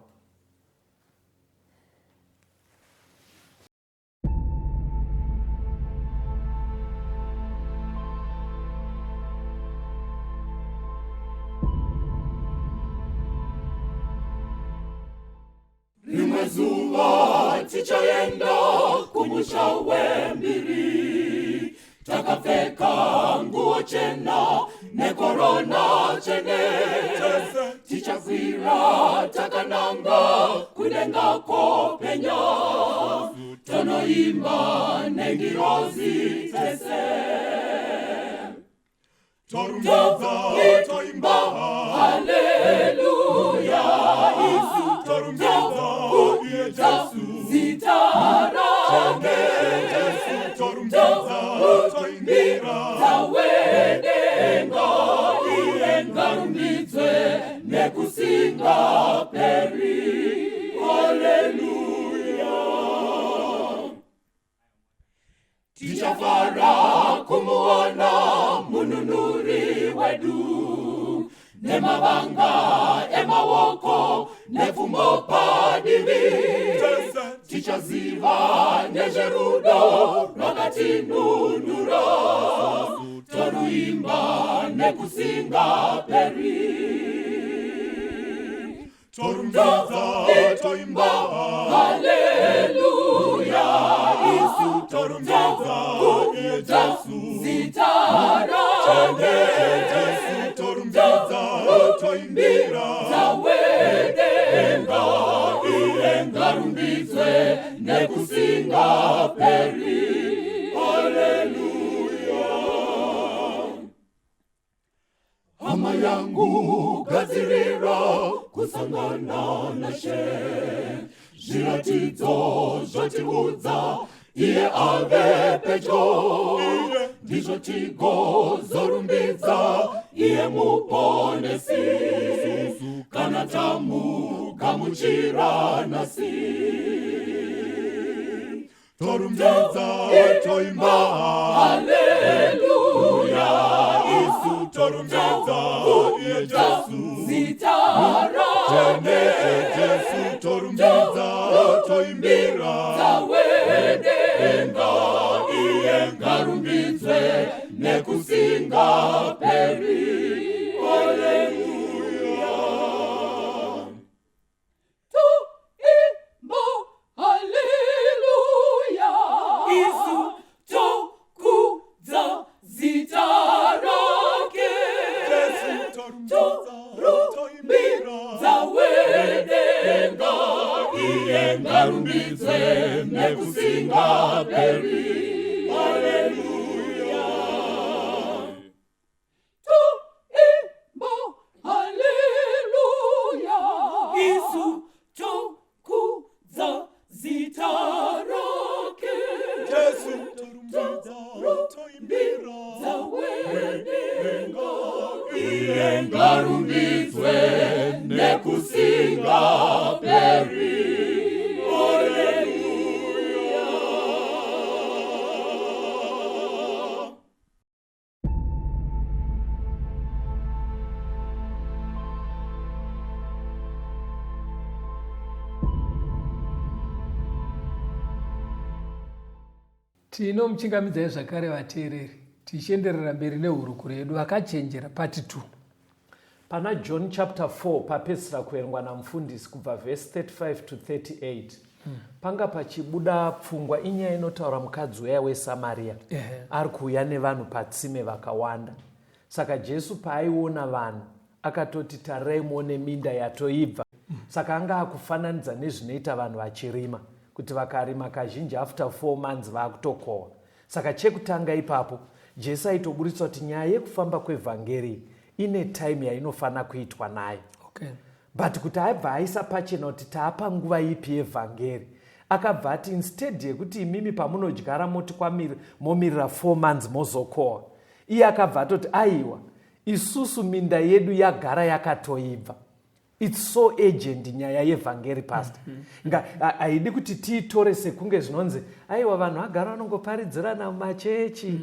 Rimwe zuva tichaenda kumusha wembiri, takapfeka nguo chena nekorona chene, tichakwira takananga kudenga kopenya, tonoimba nengirozi dzese. Torumbidza, toimba, haleluya, isu torumbidza iye Jesu, zita rake Jesu, torumbidza, toimbira dzawedenga, iye ngarumbidzwe nekusingaperi, haleluya. Tichafara kumuona mununuri wedu, nemavanga emaoko nepfumo padivi, tichaziva nezverudo rwakatinunura, toruimba nekusingaperi. Torumbidza, toimba, haleluya, isu torumbidza iye Jesu, zita rake Jesu, torumbidza, toimbira dzawedenga, iye ngarumbidzwe nekusingaperi, haleluya. Hama yangu, gadzirira kusangana naShe, zviratidzo zvotiudza iye ave pedyo, ndizvo tigozorumbidza iye muponesi kana tamugamuchira nhasi. Torumbidza, toimba, haleluya, isu torumbidza iye Jesu, zita rake Jesu, torumbidza, toimbira dzawedenga, iye ngarumbidzwe nekusingaperi, haleluya. Toimba haleluya, isu tokudza zita rake, torumbidza wedenga, iye ngarumbidzwe nekusingaperi, haleluya. Toimba haleluya, isu. Tinomuchingamidzai zvakare vateereri tichienderera mberi nehurukuro yedu Vakachenjera Part 2. Pana John chapter 4 papedzisira kuverengwa namufundisi kubva verse 35 to 38 panga pachibuda pfungwa inyaya inotaura mukadzi uya weSamaria ari kuuya nevanhu patsime vakawanda. Saka Jesu paaiona vanhu akatoti tarirai muone minda yatoibva. Saka anga akufananidza nezvinoita vanhu vachirima kuti vakarima kazhinji after 4 months vakutokohwa. Saka chekutanga ipapo Jesu aitoburitsa kuti nyaya yekufamba kwevhangeri ine time yainofana kuitwa nayo. Okay. But kuti aibva aisa pachena kuti taapa nguva ipi yevhangeri, akabva ati instead yekuti imimi pamunodyara moti momirira 4 months mozokohwa, iye akabva atoti aiwa, isusu minda yedu yagara yakatoibva. It's so urgent nyaya yevhangeri pastor. Haidi kuti tiitore sekunge zvinonzi aiwa vanhu vagara vanongoparidzirana mumachechi,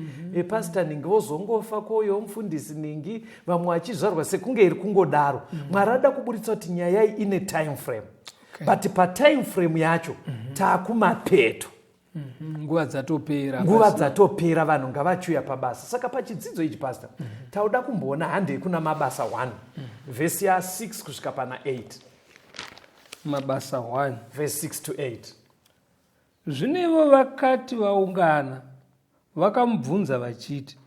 pastor ningi vozongofa kouyawo mufundisi ningi, vamwe vachizvarwa sekunge iri kungodaro. Mwari ada kuburitsa kuti nyaya iyi ine time frame. Okay. But patime frame yacho taakumapeto. Nguva dzatopera. Nguva dzatopera, vanhu ngavachiuya pabasa. Saka pachidzidzo ichi pastor, tauda kumboona handei kuna Mabasa 1 vhesi ya 6 kusvika pana 8. Mabasa 1 verse 6 to 8. Zvino ivo vakati vaungana, vakamubvunza vachiti,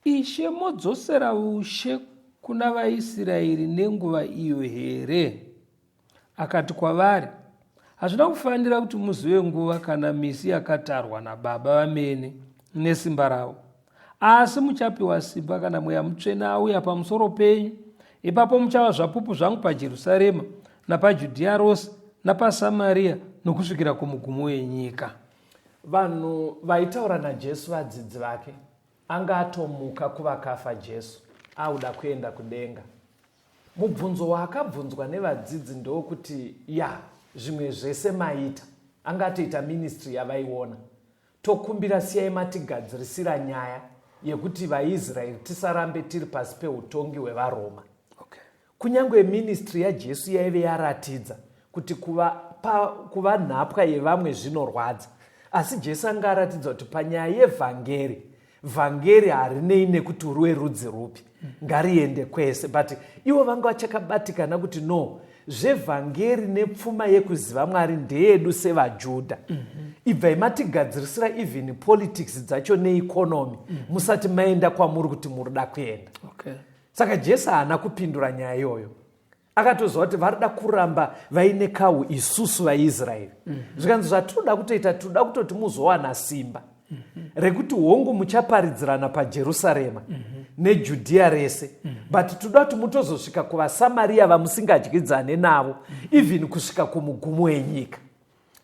Ishe, modzosera ushe kuna vaIsraeri nenguva iyo here? Akati kwavari, Hazvina kufanira kuti muzive nguva kana misi yakatarwa naBaba vamene nesimba ravo. Asi muchapiwa simba kana Mweya Mutsvene auya pamusoro penyu. Ipapo muchava zvapupu zvangu paJerusarema, napaJudhiya rose, napaSamaria, nokusvikira kumugumo wenyika. Vanhu vaitaura naJesu vadzidzi vake. Anga atomuka kuvakafa Jesu, auda kuenda kudenga. Mubvunzo waakabvunzwa nevadzidzi ndowokuti ya zvimwe zvese maita, anga atoita ministry yavaiona. Tokumbira siyai matigadzirisira nyaya yekuti vaIsraeri tisarambe tiri pasi peutongi hwevaRoma. Okay. Kunyange ministry yaJesu yaive yaratidza kuti kuva nhapwa yevamwe zvinorwadza, asi Jesu anga aratidza kuti panyaya yevhangeri, vhangeri harinei nekuti uri werudzi rupi, ngariende kwese. But ivo vanga vachakabatikana kuti no, zvevhangeri nepfuma yekuziva Mwari ndeyedu sevaJudha. Ibvai matigadzirisira even politics dzacho neeconomy, musati maenda kwamuri kuti murida kuenda. Okay. Saka Jesu haana kupindura nyaya iyoyo. Akatoziva kuti varida kuramba vaine kahu isusu vaIsraeri. Zvikanzi zvatinoda kutoita, tinoda kutoti muzowana simba rekuti hongu muchaparidzirana paJerusarema neJudhiya rese, but tinoda kuti mutozosvika kuvaSamaria vamusingadyidzane navo, even kusvika kumugumo wenyika.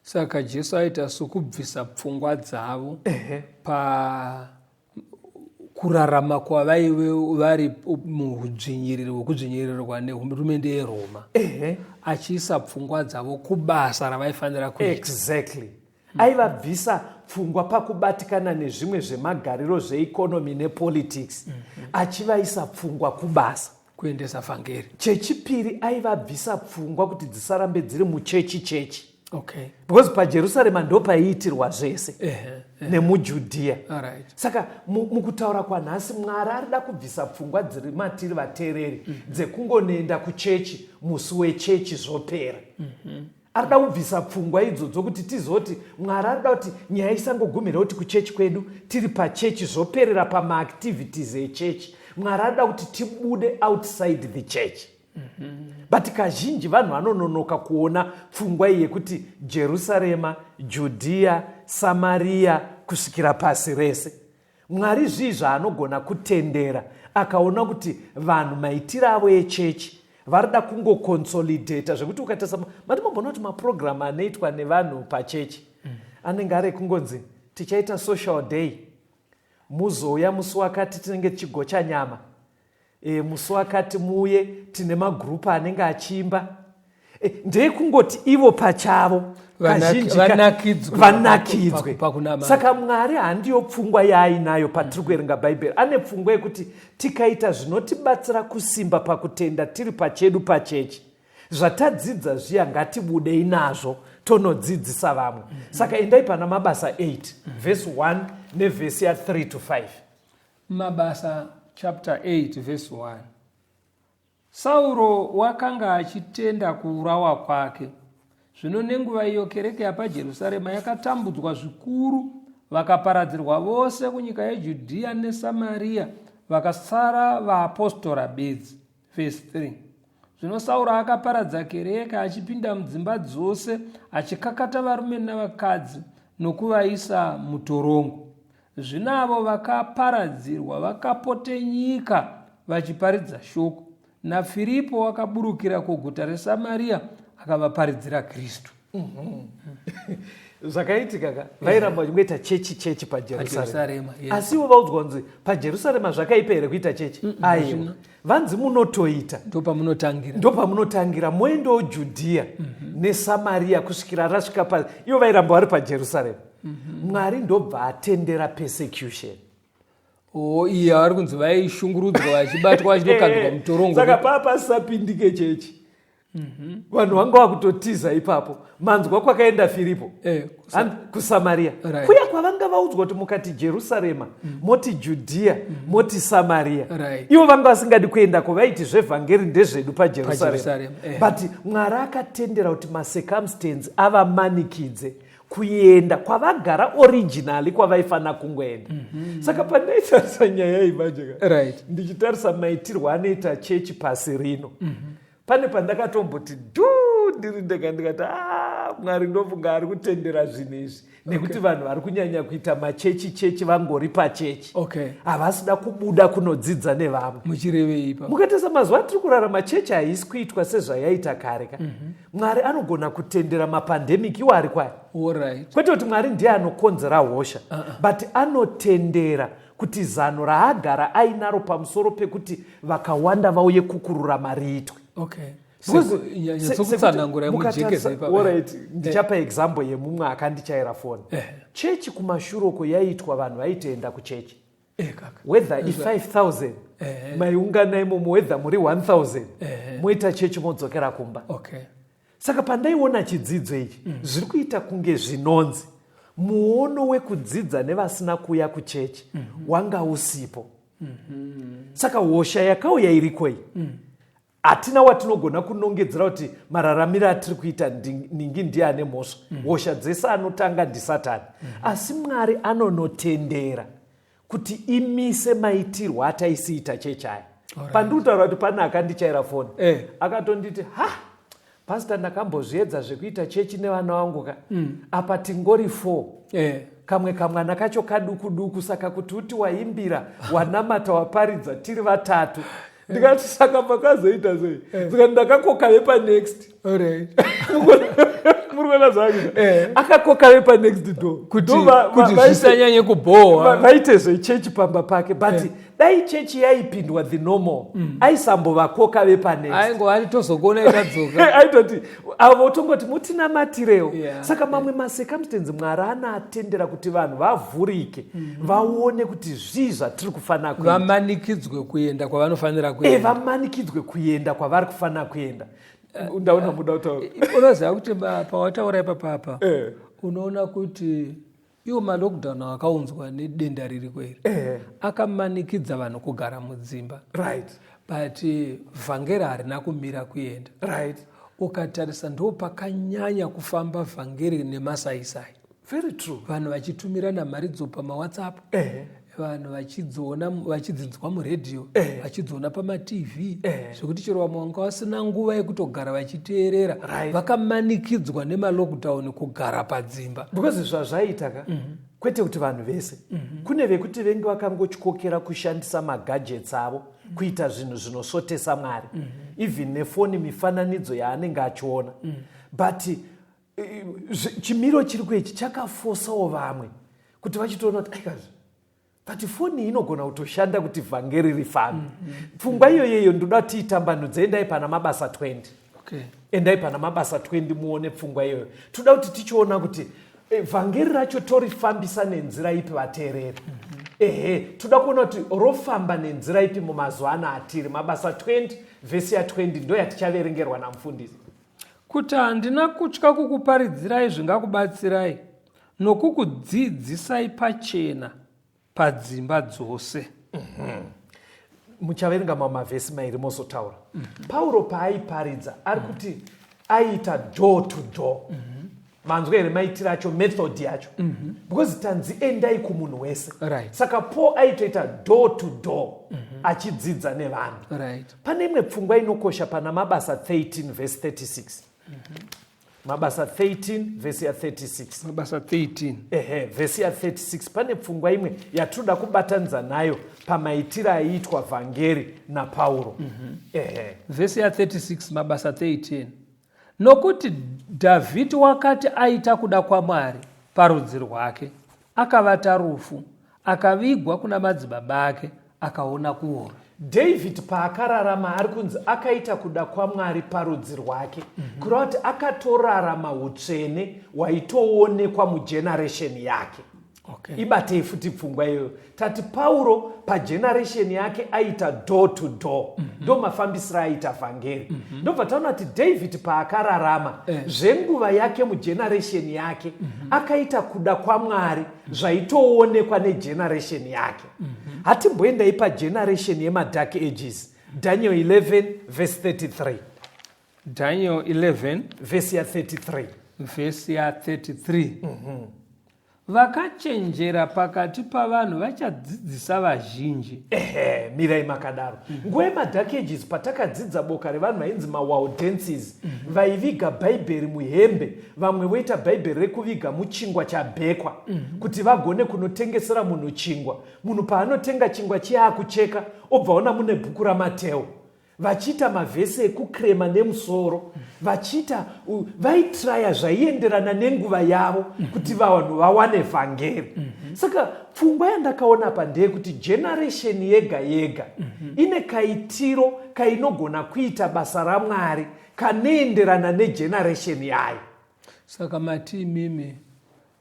Saka Jesu aita sokubvisa pfungwa dzavo pa kurarama kwavaive vari muhudzvinyiriri hwekudzvinyirirwa nehurumende yeRoma, achiisa pfungwa dzavo kubasa ravaifanira kuita. Exactly. Aivabvisa pfungwa pakubatikana nezvimwe zvemagariro zveeconomy nepolitics, achivaisa pfungwa kubasa, kuendesa vhangeri. Chechipiri, aivabvisa pfungwa kuti dzisarambe dziri muchechi chechi. Okay. Because paJerusarema ndo paiitirwa zvese nemuJudhiya. All right. Saka mukutaura kwanhasi, Mwari arida kubvisa pfungwa dziri matiri vateereri dzekungonoenda kuchechi musi wechechi zvopera. Arida kubvisa pfungwa idzodzo kuti tizoti Mwari arida kuti nyaya isangogumira kuti kuchechi kwedu tiri pachechi zvoperera pamaactivities echechi. Mwari arida kuti tibude outside the church. But kazhinji vanhu vanononoka kuona pfungwa iyi yekuti Jerusarema, Judhiya, Samaria kusvikira pasi rese. Mwari zvii zvaanogona kutendera akaona kuti vanhu maitiro avo echechi varida kungoconsolidata zvekuti ukatarisa mati mamboona kuti mapurogiramu anoitwa nevanhu pachechi anenge ari ekungonzi tichaita social day, muzouya musi wakati tinenge tichigocha nyama, musi wakati muuye tine magurupu anenge achiimba. Ndekungoti ivo pachavo kazhinji Vanakidzwe vanakidzwe. pakunamata. Saka Mwari handiyo pfungwa yaainayo patiri kuverenga Bhaibheri. Ane pfungwa yekuti tikaita zvinotibatsira kusimba pakutenda tiri pachedu pachechi, zvatadzidza zviya ngatibudei nazvo Tonodzidzisa vamwe. Saka endai pana Mabasa 8 vhesi 1 nevhesi ya3 to 5. Mabasa chapter 8 verse 1. Sauro wakanga achitenda kuurawa kwake. Zvino nenguva iyo kereke yapaJerusarema yakatambudzwa zvikuru, vakaparadzirwa vose kunyika yeJudhiya neSamaria, vakasara vaapostora bedzi. Verse 3. Zvino Sauro akaparadza kereke achipinda mudzimba dzose achikakata varume navakadzi nokuvaisa mutorongo. Zvino avo vakaparadzirwa vakapote nyika vachiparidza shoko. NaFiripo wakaburukira kuguta reSamaria akavaparidzira Kristu. Zvakaitika ka, vairamba vachingoita chechi chechi paJerusarema. PaJerusarema, yes. Asi ivo vaudzwa kunzi paJerusarema zvakaipa here kuita chechi? Aiwa, vanzi munotoita. Ndopamunotangira. Ndopamunotangira, moendawo Judhiya neSamaria kusvikira rasvika pa ivo vairamba vari paJerusarema. Mwari ndobva atendera persecution. O, iye vari kunzi vaishungurudzwa vachibatwa vachitokandwa mutorongo. Saka paa pasisapindike chechi. Vanhu vanga vakutotiza ipapo. Manzwa kwakaenda Firipo kuSamaria. Kuya kwavanga vaudzwa kuti mukati Jerusarema, moti Judhiya, moti Samaria. Ivo vanga vasingadi kuendako, vaiti zvevhangeri ndezvedu paJerusarema. PaJerusarema, But Mwari akatendera kuti macircumstance avamanikidze kuenda kwavagara originally kwavaifanira kungoenda. Saka pandaitarisa nyaya iyi manje ka, ndichitarisa maitirwo anoita chechi pasi rino, pane pandakatomboti dhu ndiri ndega, ndikati Mwari ndofunga ari kutendera zvinhu izvi nekuti vanhu vari kunyanya kuita machechi chechi vangori pachechi. Havasida kubuda kunodzidza nevamwe. Muchirevei ipapo? Mukatarisa mazuva atiri kurarama, chechi haisi kuitwa sezvayaita kare ka. Mwari anogona kutendera mapandemic iwo ari kwayo. Kwete kuti Mwari ndiye anokonzera hosha, but anotendera kuti zano raagara ainaro pamusoro pekuti vakawanda vauye kukururama riitwe. Because Sokutsanangura mujekese ipapo. Alright, ndichapa example yemumwe akandichaira foni. Chechi kumashure uko yaiitwa, vanhu vaitoenda kuchechi. Kaka. Whether i5000 maiungana imomo, whether muri 1000, moita chechi modzokera kumba. Saka pandaiona chidzidzo ichi, zviri kuita kunge zvinonzi muono wekudzidza nevasina kuuya kuchechi wanga usipo. Saka hosha yakauya iriko iyi, hatina watinogona kunongedzera kuti mararamiro atiri kuita ningi ndiye ane mhosva. Hosha dzese anotanga ndiSatani. Asi Mwari anonotendera kuti imise maitirwo ataisiita chechaya. Pandiri kutaura kuti pane akandichaira foni, akatonditi, ha, pastor, ndakambozviedza zvekuita chechi nevana vangu ka, apa tingori 4. Kamwe kamwana kacho kaduku duku, saka kuti uti waimbira, wanamata, waparidza tiri vatatu. Ndikati, saka makazoita sei? Saka ndakakoka vepanext. Muri kuona zvakuita? Akakoka vepanext door Kuti kuti zvisanyanye kubhowa. Vaite zvechechi pamba pake. But dai chechi yaipindwa the normal, aisambovakoka vepanext. Aingova ari tozokuona itadzoka. Aitoti avo tongoti mutinamatirewo. Saka mamwe macircumstance Mwari anatendera kuti vanhu vavhurike, vaone kuti zvii zvatiri kufanira kuita. Vamanikidzwe kuenda kwavanofanira kuenda. Vamanikidzwe kuenda kwavari kufanira kuenda. Ndaona muda kutaura. Unoziva kuti pawataura ipapapa, unoona kuti iwo malockdown akaunzwa nedenda ririko iri akamanikidza vanhu kugara mudzimba. But vhangeri harina kumira kuenda. Ukatarisa ndo pakanyanya kufamba vhangeri nemasaisai. Very true. Vanhu vachitumirana mharidzo pamaWhatsApp, vanhu vachidziona, vachidzinzwa muredhiyo, vachidziona pamaTV, zvekuti chero vamwe vanga vasina nguva yekutogara vachiteerera, vakamanikidzwa nemalockdown kugara padzimba. Because zvazvaita ka, kwete kuti vanhu vese, kune vekuti venge vakangotyokera kushandisa magadgets avo kuita zvinhu zvinosvotesa Mwari, even nefoni, mifananidzo yaanenge achiona. But chimiro chiri kuichi chakafosawo vamwe kuti vachitoona kuti aikazvi, but foni iyi inogona kutoshanda kuti vhangeri rifambe. Pfungwa iyoyeyo ndoda tiitambanudze. Endai pana Mabasa 20. Endai pana Mabasa 20 muone pfungwa iyoyo. Toda kuti tichiona kuti vhangeri racho torifambisa nenzira ipi, vateereri. Ehe, toda kuona kuti rofamba nenzira ipi mumazuva ano atiri. Mabasa 20 vhesi ya20 ndo yatichaverengerwa namufundisi. Kuti handina kutya kukuparidzirai zvingakubatsirai nokukudzidzisai pachena padzimba dzose. Muchaverenga mamwe mavhesi mairi mozotaura. Pauro paaiparidza ari kuti aiita door to door. Manzwa here maitiro acho, method yacho? Because tanzi endai kumunhu wese. Saka Paul aitoita door to door achidzidza nevanhu. Pane imwe pfungwa inokosha pana Mabasa 13 vhesi 36. Mabasa 13 vhesi ya36. Mabasa 13. Ehe, vhesi ya36, pane pfungwa imwe yatinoda kubatanidza nayo pamaitiro aiitwa vhangeri naPauro. Ehe. Vhesi ya36, Mabasa 13: Nokuti Dhavhidhi wakati aita kuda kwaMwari parudzi rwake, akavata rufu, akavigwa kuna madzibaba ake, akaona kuora. David paakararama, ari kunzi akaita kuda kwaMwari parudzi rwake, kureva kuti akatorarama utsvene hwaitoonekwa mugeneration yake. Ibatei futi pfungwa iyoyo. Tati Pauro pageneration yake aita door to door, ndo mafambisiro aita vhangeri. Ndobva taona kuti David paakararama zvenguva yake, mugeneration yake, akaita kuda kwaMwari zvaitoonekwa negeneration yake. Hatimboendai pageneration yemadark ages. Daniel 11 verse 33. Daniel 11 vhesi ya33. Vhesi ya33: Vakachenjera pakati pavanhu vachadzidzisa vazhinji. Ehe, mirai makadaro. Nguva yemadark ages, patakadzidza boka revanhu vainzi maWaldenses, vaiviga Bhaibheri muhembe, vamwe voita Bhaibheri rekuviga muchingwa chabhekwa kuti vagone kunotengesera munhu chingwa. Munhu paanotenga chingwa chiya, akucheka, obva ona mune bhuku raMateo. Vachiita mavhesi ekukrema nemusoro, vachiita vaitraya zvaienderana nenguva yavo kuti vanhu vawane vhangeri. Saka pfungwa yandakaona pa ndeyekuti generation yega yega ine kaitiro kainogona kuita basa raMwari kanoenderana negeneration yayo. Saka mati imimi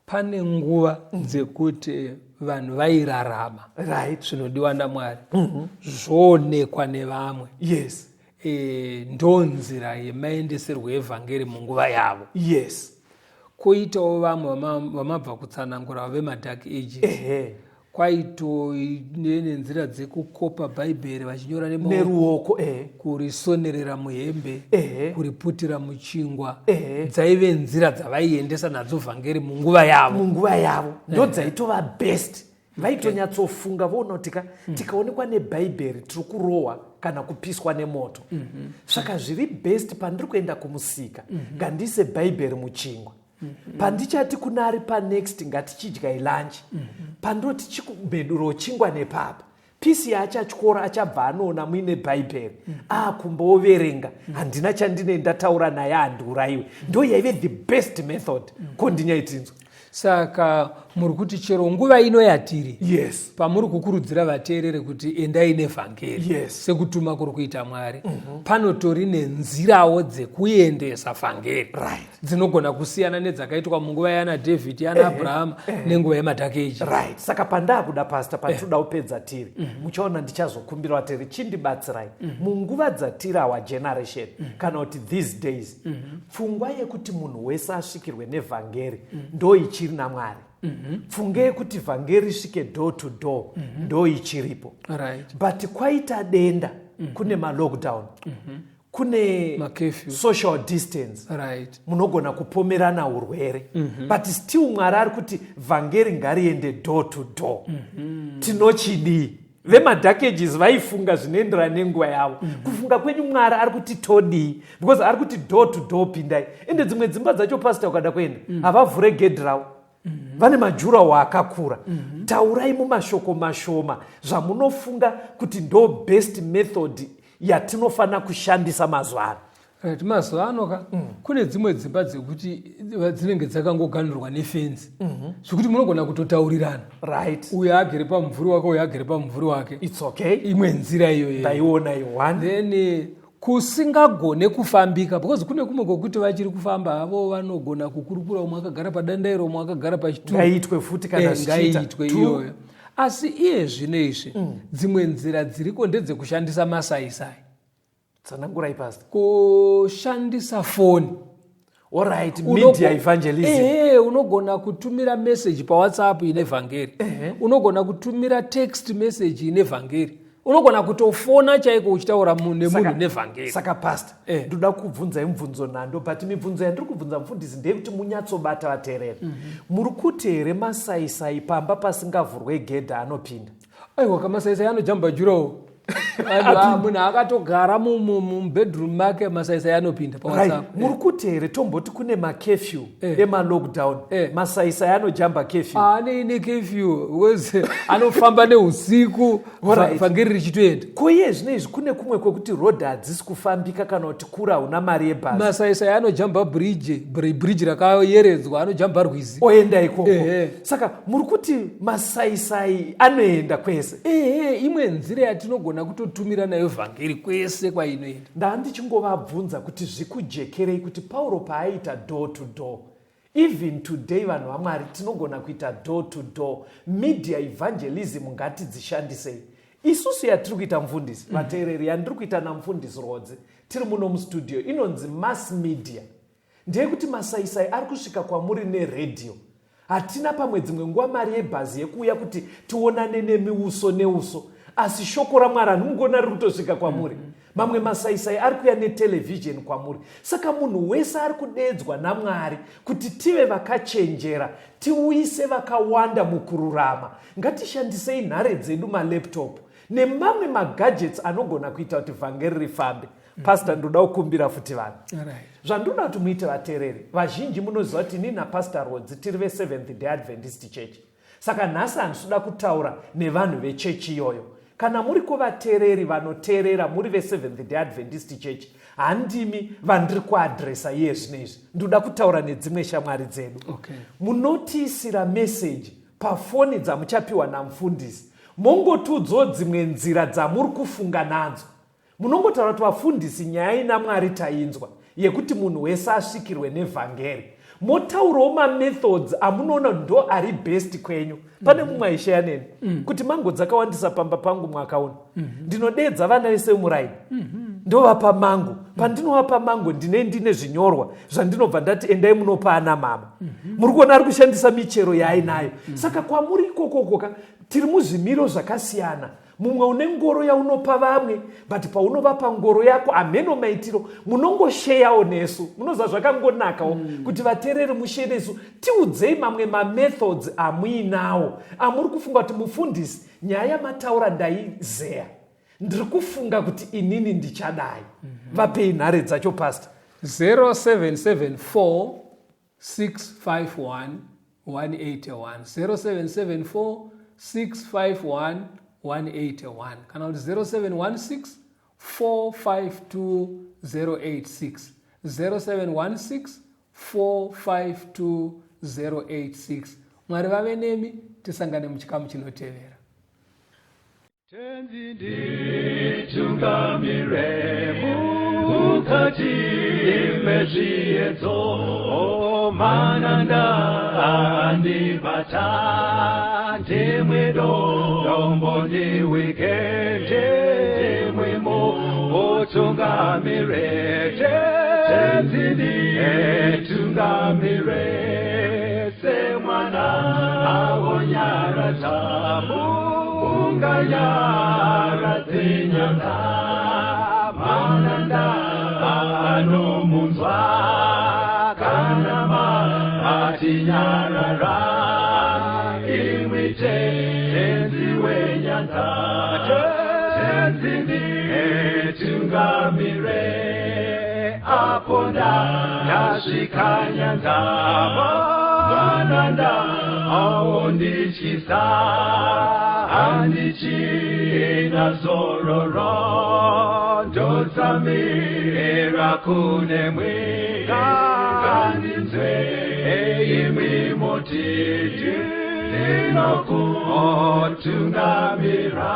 pane nguva dzekuti vanhu vairarama zvinodiwa naMwari, zvoonekwa nevamwe. Ndo nzira yemaendeserwo evhangeri munguva yavo. Kwoitawo vamwe vamabva kutsanangura vemadark ages, kwaitove nenzira dzekukopa Bhaibheri vachinyora nemaoko, neruoko. Kurisonerera muhembe, kuriputira muchingwa. Dzaive nzira dzavaiendesa nadzo vhangeri munguva yavo. Munguva yavo ndo dzaitova best. Vaitonyatsofunga voona kuti ka tikaonekwa neBhaibheri tiri kurohwa kana kupiswa nemoto, saka zviri best, pandiri kuenda kumusika ngandiise Bhaibheri muchingwa. Pandichati kuna ari panext ngatichidyai lunch, pandoti chimeduro chingwa nepapa, pisi yaachatyora achabva anoona muine Bhaibheri, akumboverenga. Handina chandine ndataura naye, handiurayiwe. Ndo yaive the best method. Ko ndinyaitinzwa. Saka muri kuti chero nguva ino yatiri, Yes. pamuri kukurudzira vateerere kuti endai nevhangeri sekutuma kuri kuita Mwari, panotori nenzirawo dzekuendesa vhangeri dzinogona kusiyana nedzakaitwa munguva yana David, yana Abrahama, nenguva yemadark ages. Right. Saka pandaakuda, Pastor, patinoda kupedza tiri, muchaona ndichazokumbira vateri, chindibatsirai munguva dzatiri, our generation, kana kuti these days, pfungwa yekuti munhu wese asvikirwe nevhangeri ndo ichiri naMwari. Pfunga yekuti vhangeri risvike door to door ndo ichiripo. But kwaita denda, kune malockdown, kune Macurfew. Social distance, munogona kupomerana urwere, but still Mwari ari kuti vhangeri ngariende door to door. Tinochidii? Vemadark ages vaifunga zvinoenderana nenguva yavo. Kufunga kwenyu, Mwari ari kuti todii? Because ari kuti door to door pindai. Ende dzimwe dzimba dzacho, Pastor, ukada kuenda, havavhure gedhi ravo, vane majurawo akakura. Taurai mumashoko mashoma zvamunofunga kuti ndo best method yatinofanira kushandisa mazuva ano. Right, mazuva ano ka, kune dzimwe dzimba dzekuti dzinenge dzakangoganhurwa nefenzi, zvekuti munogona kutotaurirana, uyo agere pamumvuri wake, uyo agere pamumvuri wake. It's okay. Imwe nzira iyoyo. Ndaiona iyo one. Then kusingagone kufambika, because kune kumwe kwekuti vachiri kufamba havo, vanogona kukurukura, umwe akagara padandairo, umwe akagara pachituro. Ngaiitwe futi kana zvichiita. Ngaiitwe Two. iyoyo. Asi iye zvino izvi, dzimwe nzira dziriko ndedzekushandisa masaisai. Tsanangurai, Pastor. Kushandisa foni. Alright, media evangelism. Ehe, unogona kutumira message paWhatsApp ine vhangeri. Unogona kutumira text message ine vhangeri. Unogona kutofona chaiko uchitaura nemunhu nevhangeri. Saka pastor, ndoda kubvunzai mubvunzo nhando, but mibvunzo yandiri kubvunza mufundisi ndeyekuti munyatsobata vateereri. Muri kuti here masaisai pamba pasingavhurwe gedha anopinda? Aiwa, kamasaisai anojamba jurawo. Munhu akatogara mubedroom make, masaisai anopinda paWhatsApp. Muri kuti here tomboti kune macurfew emalockdown, masaisai anojamba curfew? Anei necurfew, because anofamba neusiku, vhangeri richitoenda. Ko iye zvino izvi kune kumwe kwekuti rodhi hadzisi kufambika, kana kuti kura hauna mari yebhazi? Masaisai anojamba bridge, bridge rakayeredzwa, anojamba rwizi. Oenda ikoko. Saka muri kuti masaisai anoenda kwese? Ehe, imwe nzira yatinogona kutotumira nayo vhangeri kwese kwainoenda. Ndaa ndichingovabvunza kuti zvikujekerei kuti Pauro paaiita door to door, even today vanhu vaMwari tinogona kuita door to door. Media evangelism ngatidzishandisei. Isusu yatiri kuita, mufundisi, vateereri, yandiri kuita namufundisi Rodzi tiri muno mustudio inonzi mass media, ndeyekuti masaisai ari kusvika kwamuri neredhiyo. Hatina pamwe dzimwe nguva mari yebhazi yekuuya kuti tionane nemi uso neuso, asi shoko raMwari hanimungona riri kutosvika kwamuri. Mamwe masaisai ari kuuya netelevhizheni kwamuri. Saka munhu wese ari kudedzwa naMwari kuti tive vakachenjera, tiuyise vakawanda mukururama. Ngatishandisei nhare dzedu, malaptop nemamwe magadgets anogona kuita kuti vhangeri rifambe. Pastor, ndoda kukumbira futi vanhu zvandoda kuti muite. Vateereri vazhinji munoziva kuti inini napastor Rodzi tiri veSeventh Day Adventist Church. Saka nhasi handisi kutaura nevanhu vechechi iyoyo. Kana muri kuvateereri vanoteerera muri veSeventh Day Adventist Church, handimi vandiri kuadhiresa iye zvino izvi. Ndoda kutaura nedzimwe shamwari dzedu. Munotiisira meseji pafoni dzamuchapiwa namufundisi, mongotiudzawo dzimwe nzira dzamuri kufunga nadzo. Munongotaura kuti vafundisi, nyaya ina Mwari tainzwa yekuti munhu wese asvikirwe nevhangeri. Motaurawo mamethods amunoona ndo ari best kwenyu. Pane mumwe aisheya neni kuti mango dzakawandisa pamba pangu mwaka uno. Ndinodedza vana vese muraini, ndovapa mango. Pandinovapa mango, ndine zvinyorwa zvandinobva ndati endai munopa ana mama. Muri kuona ari kushandisa michero yaainayo. Saka kwamuri ikokokoka tiri muzvimiro zvakasiyana. Mumwe une ngoro yaunopa vamwe, but paunovapa ngoro yako hameno maitiro munongosheyawo nesu. Munoziva zvakangonakawo kuti vateereri mushe nesu. Tiudzei mamwe mamethods amuinawo amuri kufunga kuti mufundisi, nyaya yamataura ndaizeya, ndiri kufunga kuti inini ndichadai. Vapei nhare dzacho, pastor. 0774 651 181, 0774 651 181, kana kuti 0716 452 086, 0716 452 086. Mwari vave nemi, tisangane muchikamu chinotevera. Tenzi nditungamire mukati mezviedzo, mananda andibata, ndimwe dombo ndiwike, ndimwimo utungamire. Tenzi nditungamire semwana awonyaradza unganyaradze nyanga, mananda anomunzwa kana matinyarara. Imwi Tenzi wenyanga, Tenzi nditungamire apo ndasvika nyanza, mananda aondityisa, handichina zororo, ndotsamira kunemwi. Ngandinzwe imwi motiti ndinokutungamira.